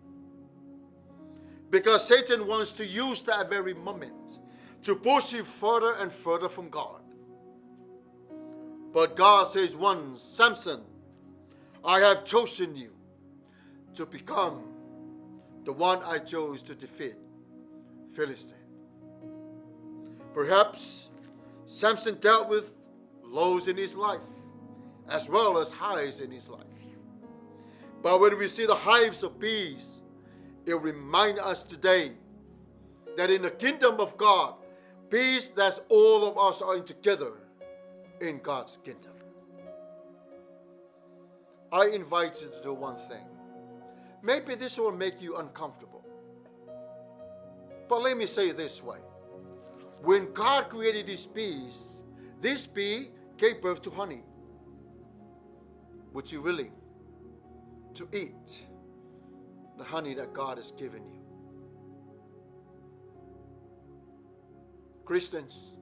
Because Satan wants to use that very moment to push you further and further from God. But God says once, Samson, I have chosen you to become the one I chose to defeat Philistines. Perhaps Samson dealt with lows in his life as well as highs in his life. But when we see the hives of bees, it reminds us today that in the kingdom of God, peace that all of us are in together in God's kingdom. I invite you to do one thing. Maybe this will make you uncomfortable. But let me say it this way. When God created these bees, this bee gave birth to honey. Would you willing to eat the honey that God has given you? Christians,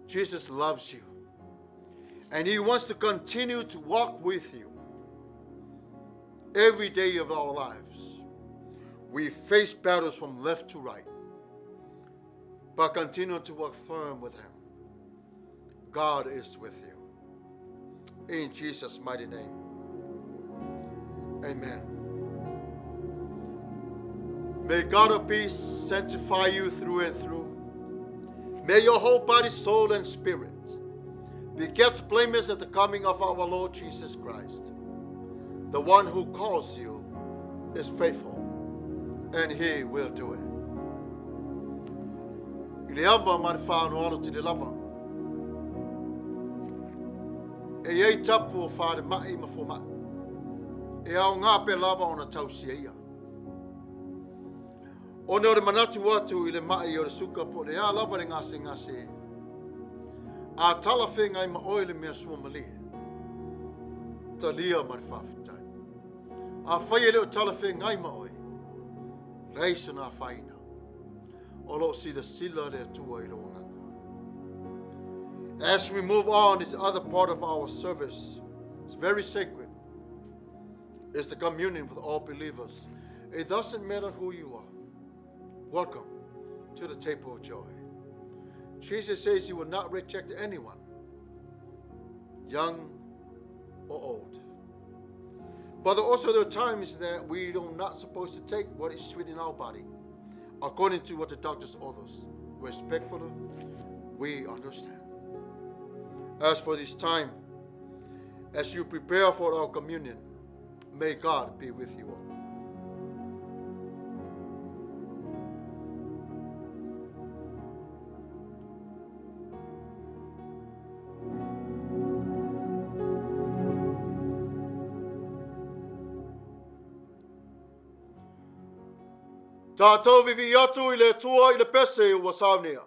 Jesus loves you. And he wants to continue to walk with you every day of our lives. We face battles from left to right, but continue to walk firm with him. God is with you. In Jesus' mighty name. Amen. May God of peace sanctify you through and through. May your whole body, soul, and spirit be kept blameless at the coming of our Lord Jesus Christ. The one who calls you is faithful, and he will do it. I le ava ma le whaanoalo te le lava. E iai tapu o wharema'i ma foma'i. E aoga pe lava ona tausia ia. Ona o le manatu atu i le ma'i o le suka po o le a lava le gasegase, a talafeagai ma oe le mea suamalie, talia ma le faafetai. Afai e le o talafeagai ma oe, leai sona afaina. O lo o silasila le Atua i lou agaga. As we move on, this other part of our service is very sacred. It's the communion with all believers. It doesn't matter who you are. Welcome to the table of joy. Jesus says he will not reject anyone, young or old. But also there are times that we are not supposed to take what is sweet in our body, according to what the doctors orders. Respectfully, we understand. As for this time, as you prepare for our communion, may God be with you all. Tātou vivi atu i le Atua i le pese ua saunia.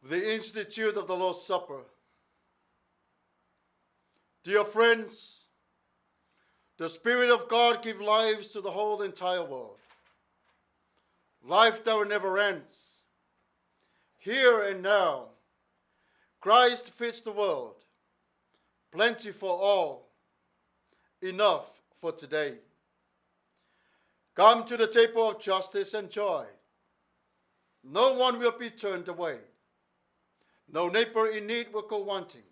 The Institute of the Lord's Supper. Dear friends, the Spirit of God gives lives to the whole entire world. Life that will never ends. Here and now, Christ feeds the world. Plenty for all. Enough for today. Come to the table of justice and joy. No one will be turned away. No neighbor in need will go wanting.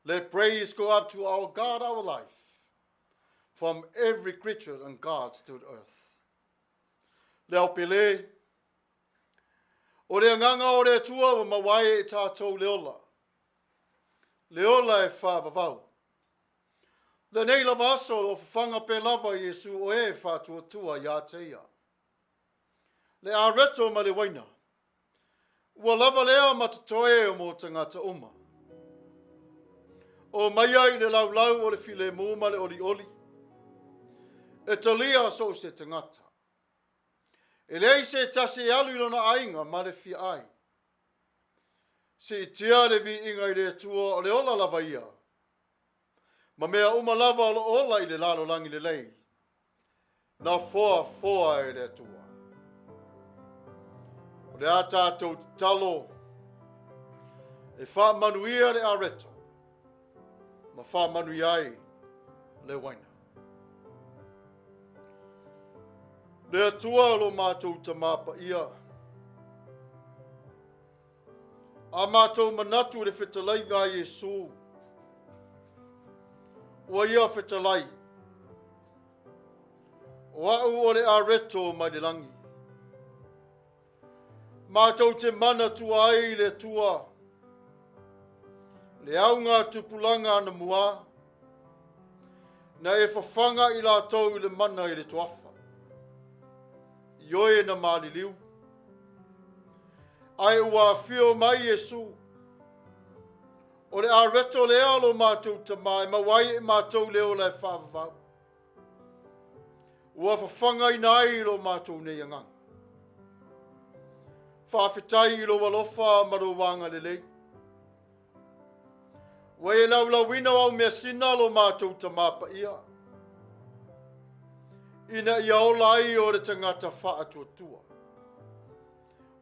Let praise go up to our God, our life, from every creature on God's to earth. Le ao pele, o le anganga o le Atua ua maua ai e tātou le ola. Le ola e whāvavau. Lenei lava aso o lo o fafaga pea lava Iesu o e faatuatua iā te ia. Le areto ma le waina. Ua lava lea ma totoe o mo tagata uma. O mai ai le laulau o le filemu ma le olioli. E talia so o se tagata. E leai se tasi e alu i lona aiga ma le fia ai. Siitia le viiga i le Atua o le ola lava ia. Ma mea uma lava o lo o ola i le lalolagi lelei, na foafoa e le Atua. O le a tātou tatalo e faamanuia le areto ma faamanuia ai le waina. Le Atua o lo mātou tamā paia, A mātou manatu i le fetalaiga a Iesū, ua ia fetalai, o a'u o le areto mai le lagi. Mātou te manatua ai i le Atua, le auga tupulaga anamua, na e fafaga i latou i le mana i le toafa, i oe na maliliu. Ae ua afio mai Iesu. O le areto lea o lo mātou Tamā e maua ai e mātou le ola e faavavau. Ua fafagaina ai i lo mātou nei agaga. Faafetai i lou alofa ma lou agalelei. Ua e laulauina o au measina lo mātou Tamā paia, ina ia ola ai o le tagata faatuatua.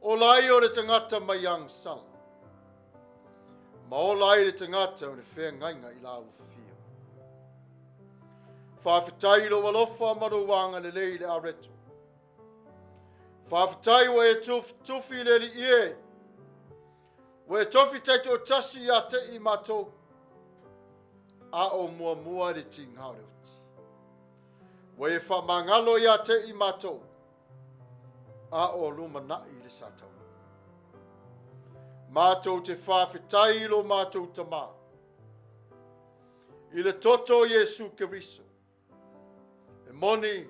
Ola ai o le tagata mai agasala. Ma ola ai le tagata o le feagaiga i la ufio. Faafetai i lou alofa ma lou agalelei i le areto. Faafetai ua e tufitufi i le Alii e. Ua e tofi taitoatasi iā te i mātou, a o muamua le tīgā o le oti. Ua e faamagalo iā te i mātou, a o lumanaʻi i le sataua. Mātou te faafetai i lo mātou Tamā, i le toto o Iesu Keriso, E moni,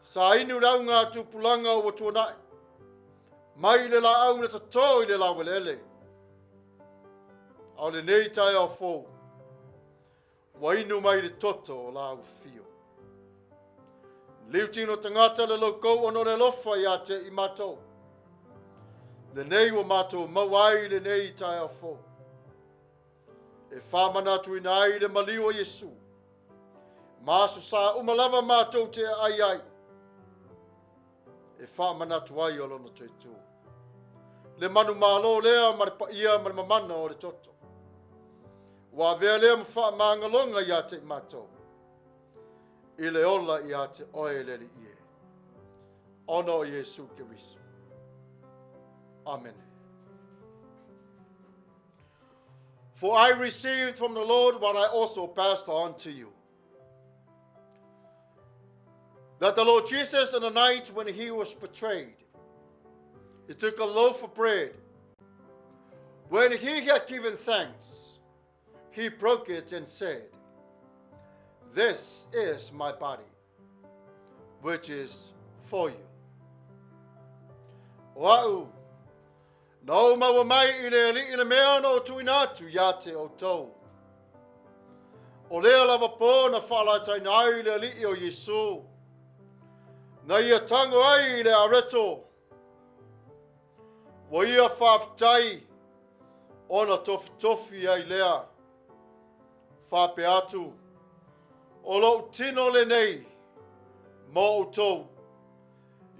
sa inu le au ngā tupulaga ua tuanai, mai i le laau na tatō i le laueleele. A o lenei taeao fou, ua inu mai i le toto o la ufio. Liu tino tagata le loukou ona o le alofa iā te i matou. Lenei ua matou maua ai i lenei taeao fou. E faamanatuina ai le maliu o Iesu. Ma aso sa uma lava mātou te ai ai. E faamanatu ai o lona toetū. Le manumalo lea ma le paia ma le mamana o le toto. Ua avea lea ma faamagaloga iā te i mātou. I le ola iā te oe le Alii e. Ona o Iesu Keriso. Amene. For I received from the Lord what I also passed on to you. That the Lord Jesus, on the night when he was betrayed, he took a loaf of bread. When he had given thanks, he broke it and said, This is my body, which is for you. O a'u, na ou maua mai i le Alii le mea na ou tuuina atu iā te outou. O lea lava pō na faalaetaina ai le Alii o Iesu, na ia tago ai i le areto. Ua ia faafetai ona tofitofi ai lea. Faapea atu, O lou tino lenei mo outou.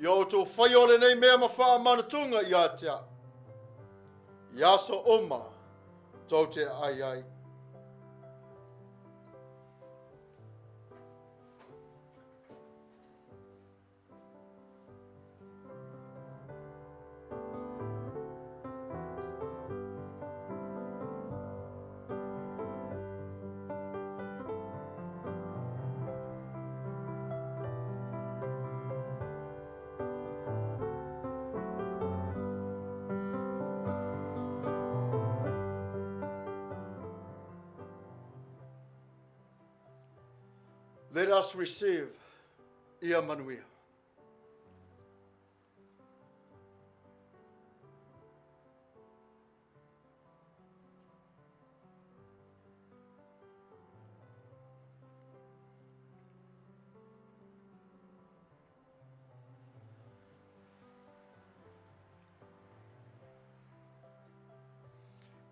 Ia outou faia o lenei mea ma faamanatuga ia te au. I aso uma tou te ai ai. Let us receive ia manuia.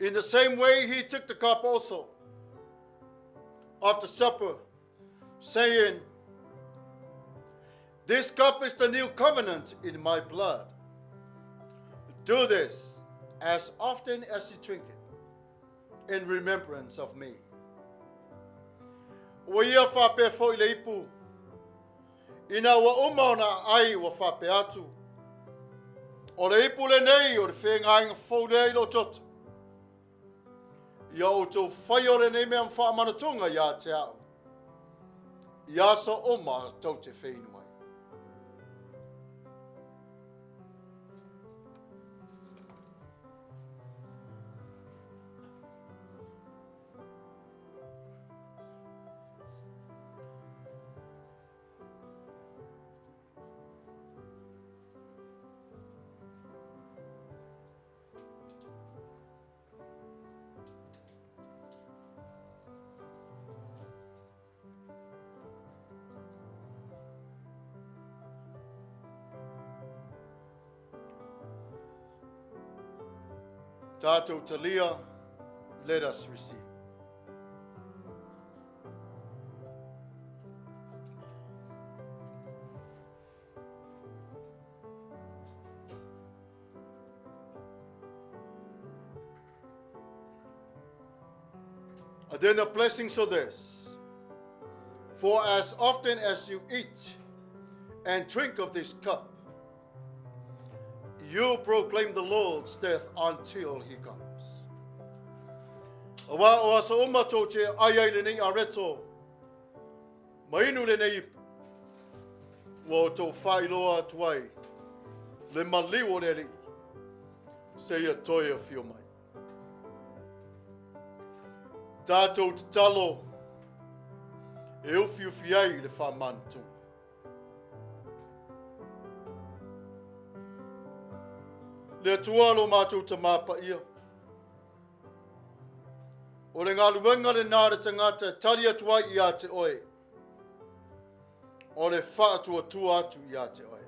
In the same way, he took the cup also after supper, saying, This cup is the new covenant in my blood. Do this as often as you drink it in remembrance of me. Ua ia faapea foi le ipu, ina ua uma ona ai ua faapea atu, o le ipu lenei o le feagaiga fou lea i lou toto. Ia outou faia o lenei mea ma faamanatuga ia te au, i aso uma tou te feinu ai. Tātou talia, let us receive. And then the blessings of this. For as often as you eat and drink of this cup, you proclaim the Lord's death until he comes. Aua o aso uma tou te ai ai lenei areto, ma inu lenei ipu, ua outou faailoa atu ai le maliu o le Alii, seia toe afio mai. Tatou tatalo e ufiufi ai i le faamanatunga. Le Atua lo matou Tamā Paia, o le galuega lenā a le tagata e tali atu ai ia te oe, o le faatuatua atu ia te oe.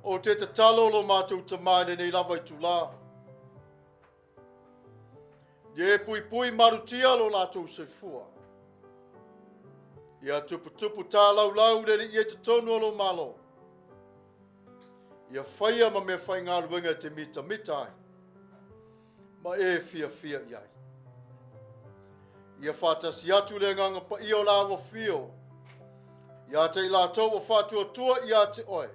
Ou te tatalo lo matou Tamā i lenei lava itulā, Ia e puipui malutia lo latou soifua. Ia tuputupu tālaulau le alii e totonu o lo Malo. Ia whaia ma mea whaingaluega e te mitamita ai, ma e fiafia i ai. Ia whātasi atu le agaga paia o lāua whio, ia te i lātou o whātuatua ia te oe,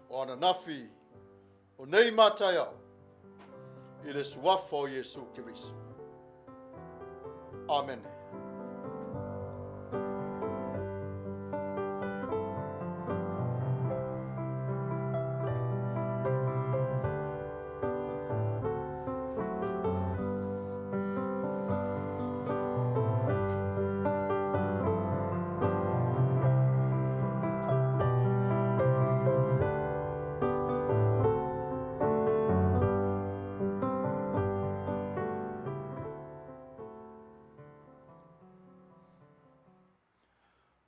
o ananafi, O nei mātaiao, i le suafa o Iesu Keriso. Amene.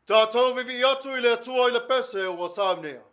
Tātou vivii atu i le Atua i le pese ua saunea.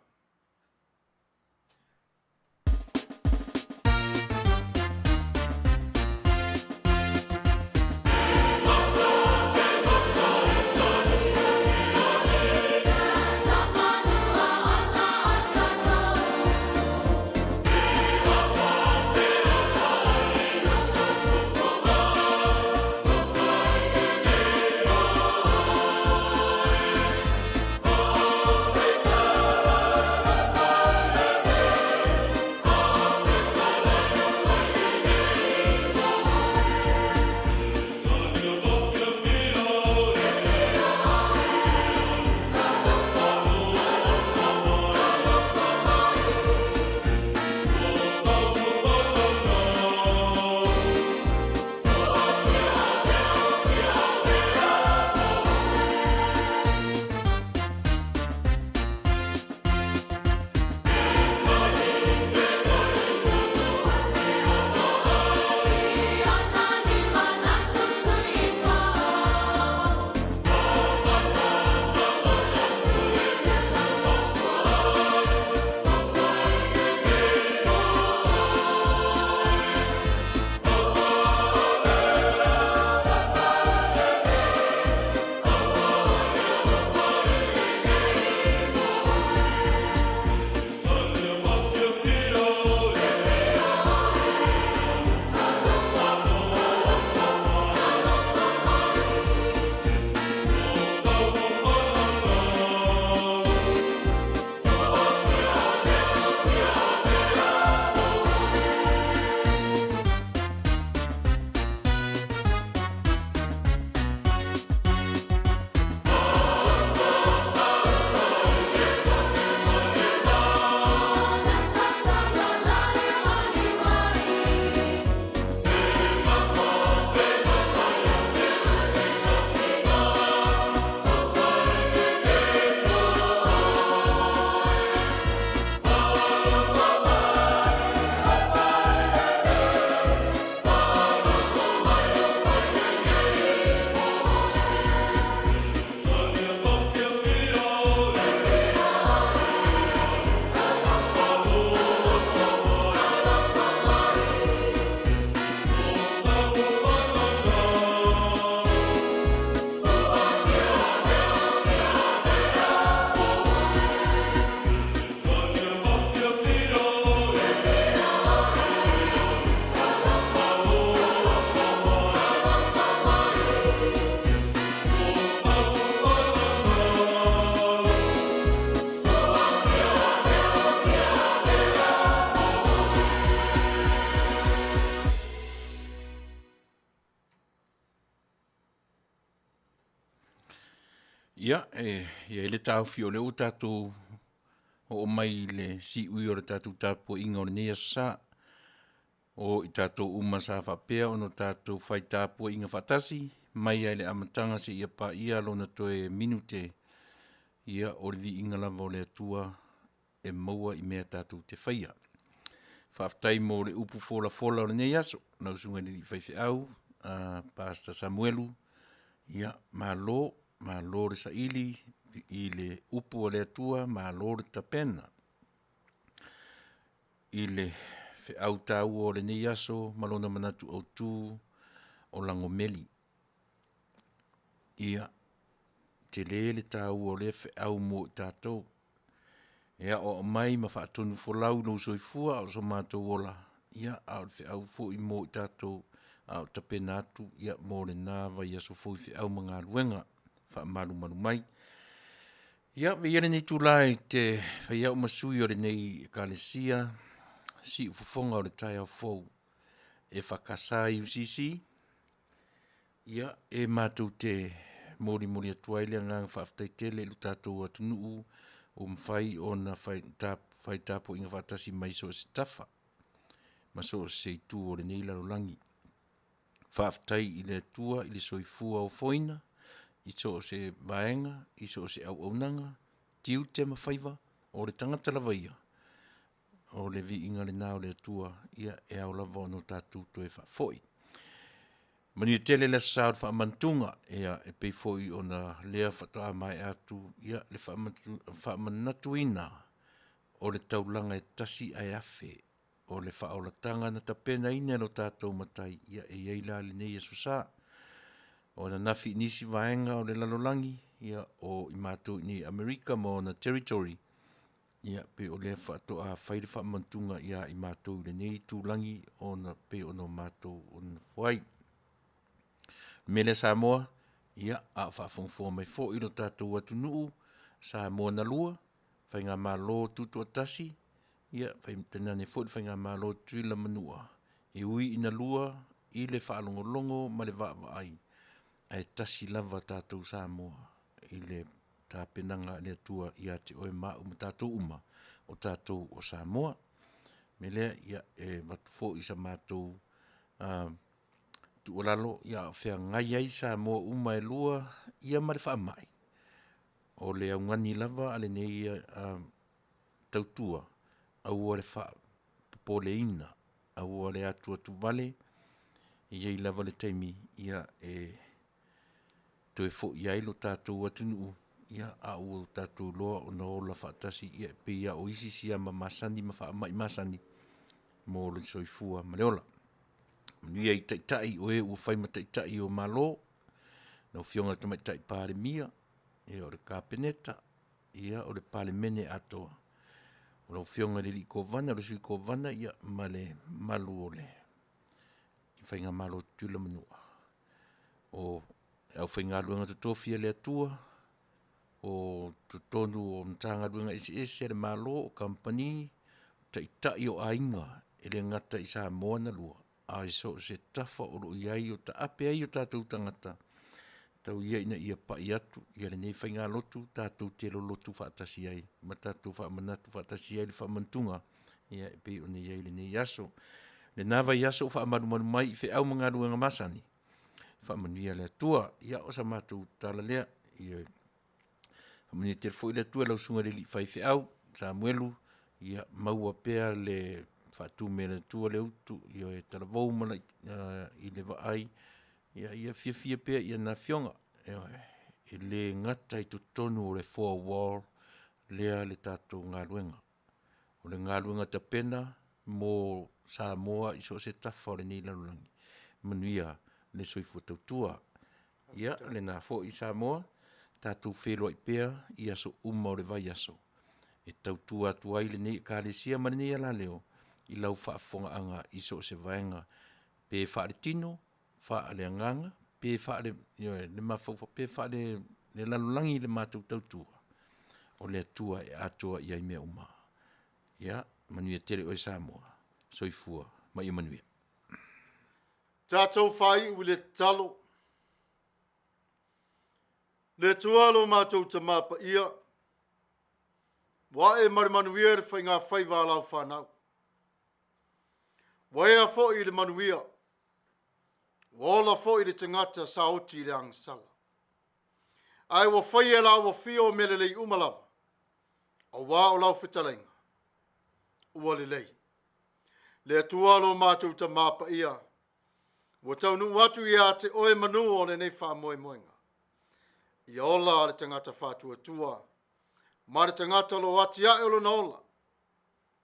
Ia, e i ai le taofi o lea ua tatou oo mai i le siui o le tatou tapuaiga o lenei aso Sa. O i tatou uma sa faapea ona tatou fai tapuaiga faatasi mai lava i le amataga seia paia lona toe minute, ia o le viiga lava o le Atua e maua i mea tatou te faia. Faafetai mo le upu folafola o lenei aso lau Susuga i le alii Faifeau Pastor Samuelu, ia malo, malo le saili i le upu a le Atua, malo le tapena i le feau taua o lenei aso ma lona manatu autu o lagomeli. Ia, tele le taua o lea feau mo i tatou, e aoao mai ma faatonufolau i lou soifua a o so matou ola, ia a o le feau foi mo i tatou a o tapena atu mo lena vaiaso fou i feau ma galuega faamalumalu mai. Ia, avea ia lenei itula ou te fai ai au ma sui o lenei Ekalesia Siufofoga o le Taeao Fou EFKS IUCC, ia, e matou te molimoli atu ai le agaga faafetai tele i lo tatou atunuu ua mafai ona fai tapuaiga faatasi mai so o se tafa ma so o se itu o lenei lalolagi. Faafetai i le Atua i le soifua ofoina i so o se vaega, i so o se auaunaga, tiute ma faiva, o le tagata lava ia, o le viiga lena o le Atua, e ao lava ona tatou toe faafoi. Manuia tele le Aso Sa o le Faamanatuga, e pei foi ona lea faatoa maea atu le faamanatuina o le taulaga e tasi ae afe o le faaolataga na tapenaina e lo tatou Matai, ia e i ai la lenei Aso Sa. O ananafi i nisi vaega o le lalolagi, ia o i matou i inei i Amerika ma ona territory, ia pei o lea faatoa fai le faamanatuga ia i matou i lenei itulagi ona pei ona matou nonofo ai. O le mea lea Samoa, ia, a o faafogafoga mai foi lo tatou atunuu, Samoa na lua, Faigamalo Tutoatasi, ia tainane foi le Faigamalo a Tutuila ma Manua, e ui ina lua i le faalogologo ma le vaavaai, ae tasi lava tatou Samoa i le tapenaga a le Atua ia te oe ma au ma tatou uma, o tatou o Samoa. O le mea lea, ia, e avatu foi sa matou tuualalo, a o feagai ai Samoa uma e lua ma le faamai, o le augani lava a lenei tautua, aua le faapopoleina, aua le atuatuvale, e i ai lava le taimi e toe foi ai lo tatou atunuu, a ua tatou iloa ona ola faatasi e pei lava o isi siama masani ma faamai masani mo le soifua ma le ola. Manuia i Taitai o e ua fai ma Taitai o Malo, lau Afioga i le Tamaitai Palemia, o le Kapeneta, o le Palemene atoa, o lau Afioga i le Kovana, le Sui Kovana ma le mamalu o le Faigamalo a Tutuila ma Manua, o le aufaigaluega totofi a le Atua o totonu o Matagaluega eseese a le Malo, o Kamupani, Taitai o aiga, e le gata i Samoa na lua, ae so o se tafa o lo o i ai o taape ai o tatou tagata, tau ia ina ia pai atu lenei faigalotu tatou te lolotu faatasi ai ma tatou faamanatu faatasi ai le faamanatuga e pei ona i ai lenei aso. Lena vaiaso o faamalumalu mai i feau ma galuega masani, faamanuia le Atua. Ia, o sa matou tala lea, ia faamanuia tele foi le Atua i lau Susuga i le alii faifeau Samuelu, ia maua pea le faatume e le Atua le utu, ioe, talavou i le vaai, ia fiafia pea i ana Afioga. Ioe. E le gata i totonu o le four wall lea le tatou galuega. O le galuega tapena mo Samoa i so o se tafa o lenei lalolagi. Manuia le soifua tautua. Ia, lena foi Samoa, tatou feiloai pea i aso uma o le vaiaso e tautua atu ai lenei Ekalesia ma lenei alaleo i lau faafofogaaga i so o se vaega, pe faaletino, faaleagaga, pe ioe, le mafaufau, pe faalelalolagi le matou tautua, o le Atua e atoa i ai mea uma. Ia manuia tele oe Samoa. Soifua ma ia manuia. Tatou faaiu i le tatalo. Le Atua lo matou Tamā Paia, ua ae ma le manuia le faigafaiva a lau fanau. Ua ea foi i le manuia, ua ola foi le tagata sa oti i le agasala. Ae ua faia e lau afio mea lelei uma lava, auā o lau fetalaiga, ua lelei. Le Atua lo matou Tamā Paia, ua taunuu atu ia te oe manu o lenei faamoemoega. Ia ola le tagata faatuatua ma le tagata o lo o atiae o lona ola,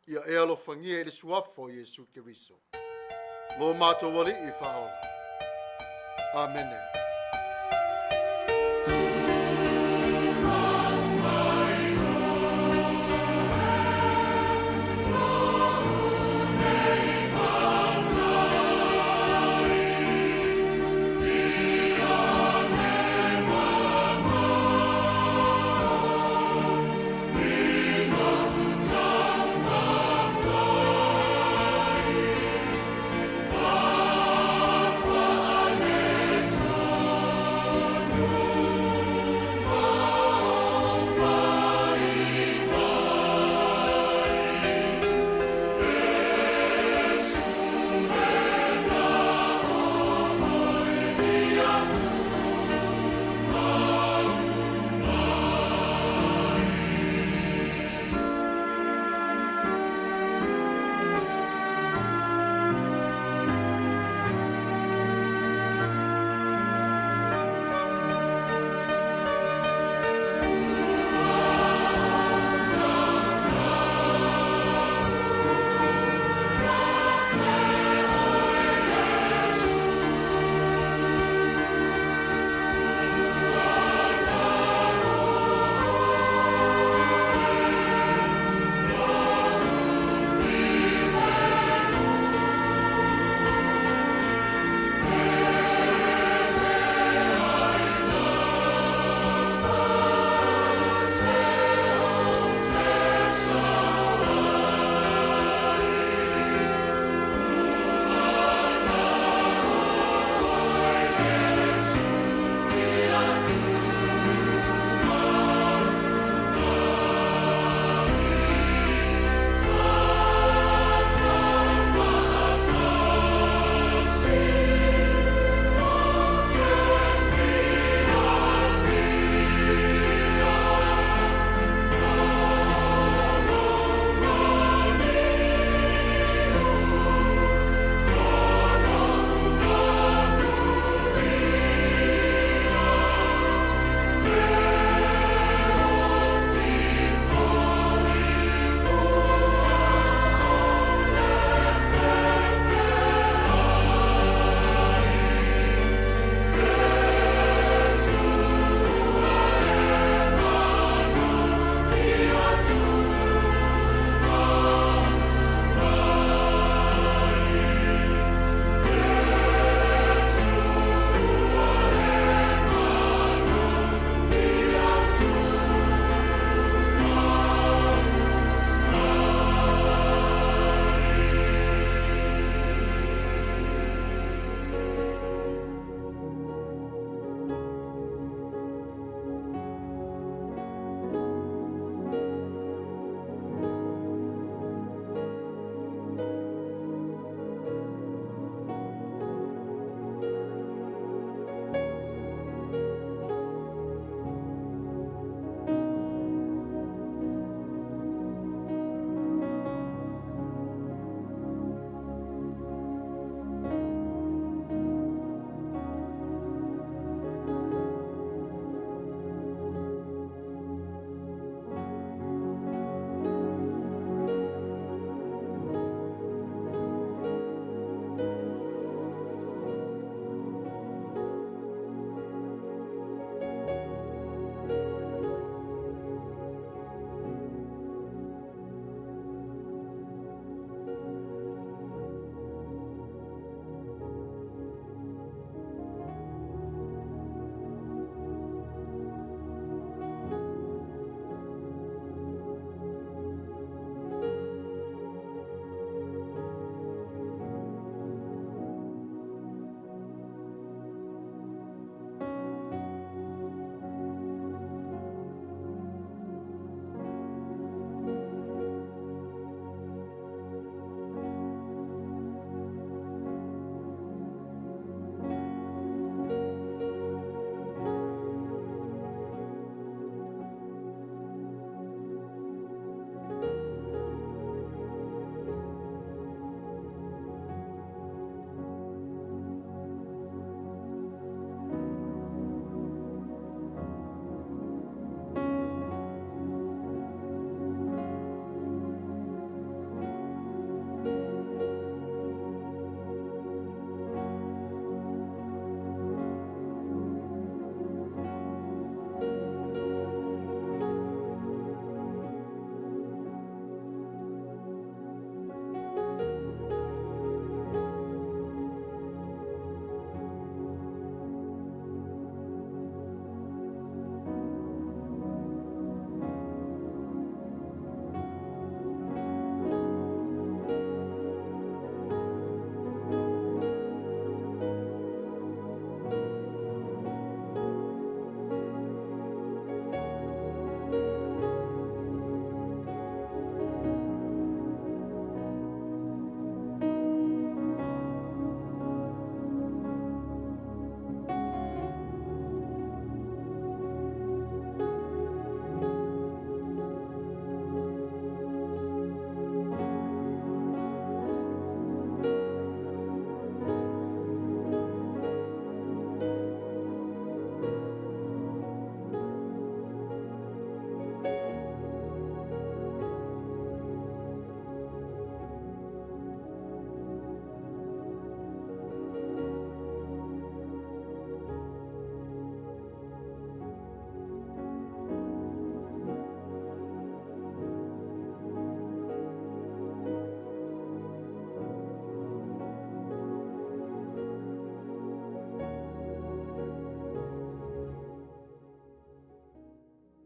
ia e alofagia i le suafa o Iesu Keriso, lo matou Alii faaola. Amene.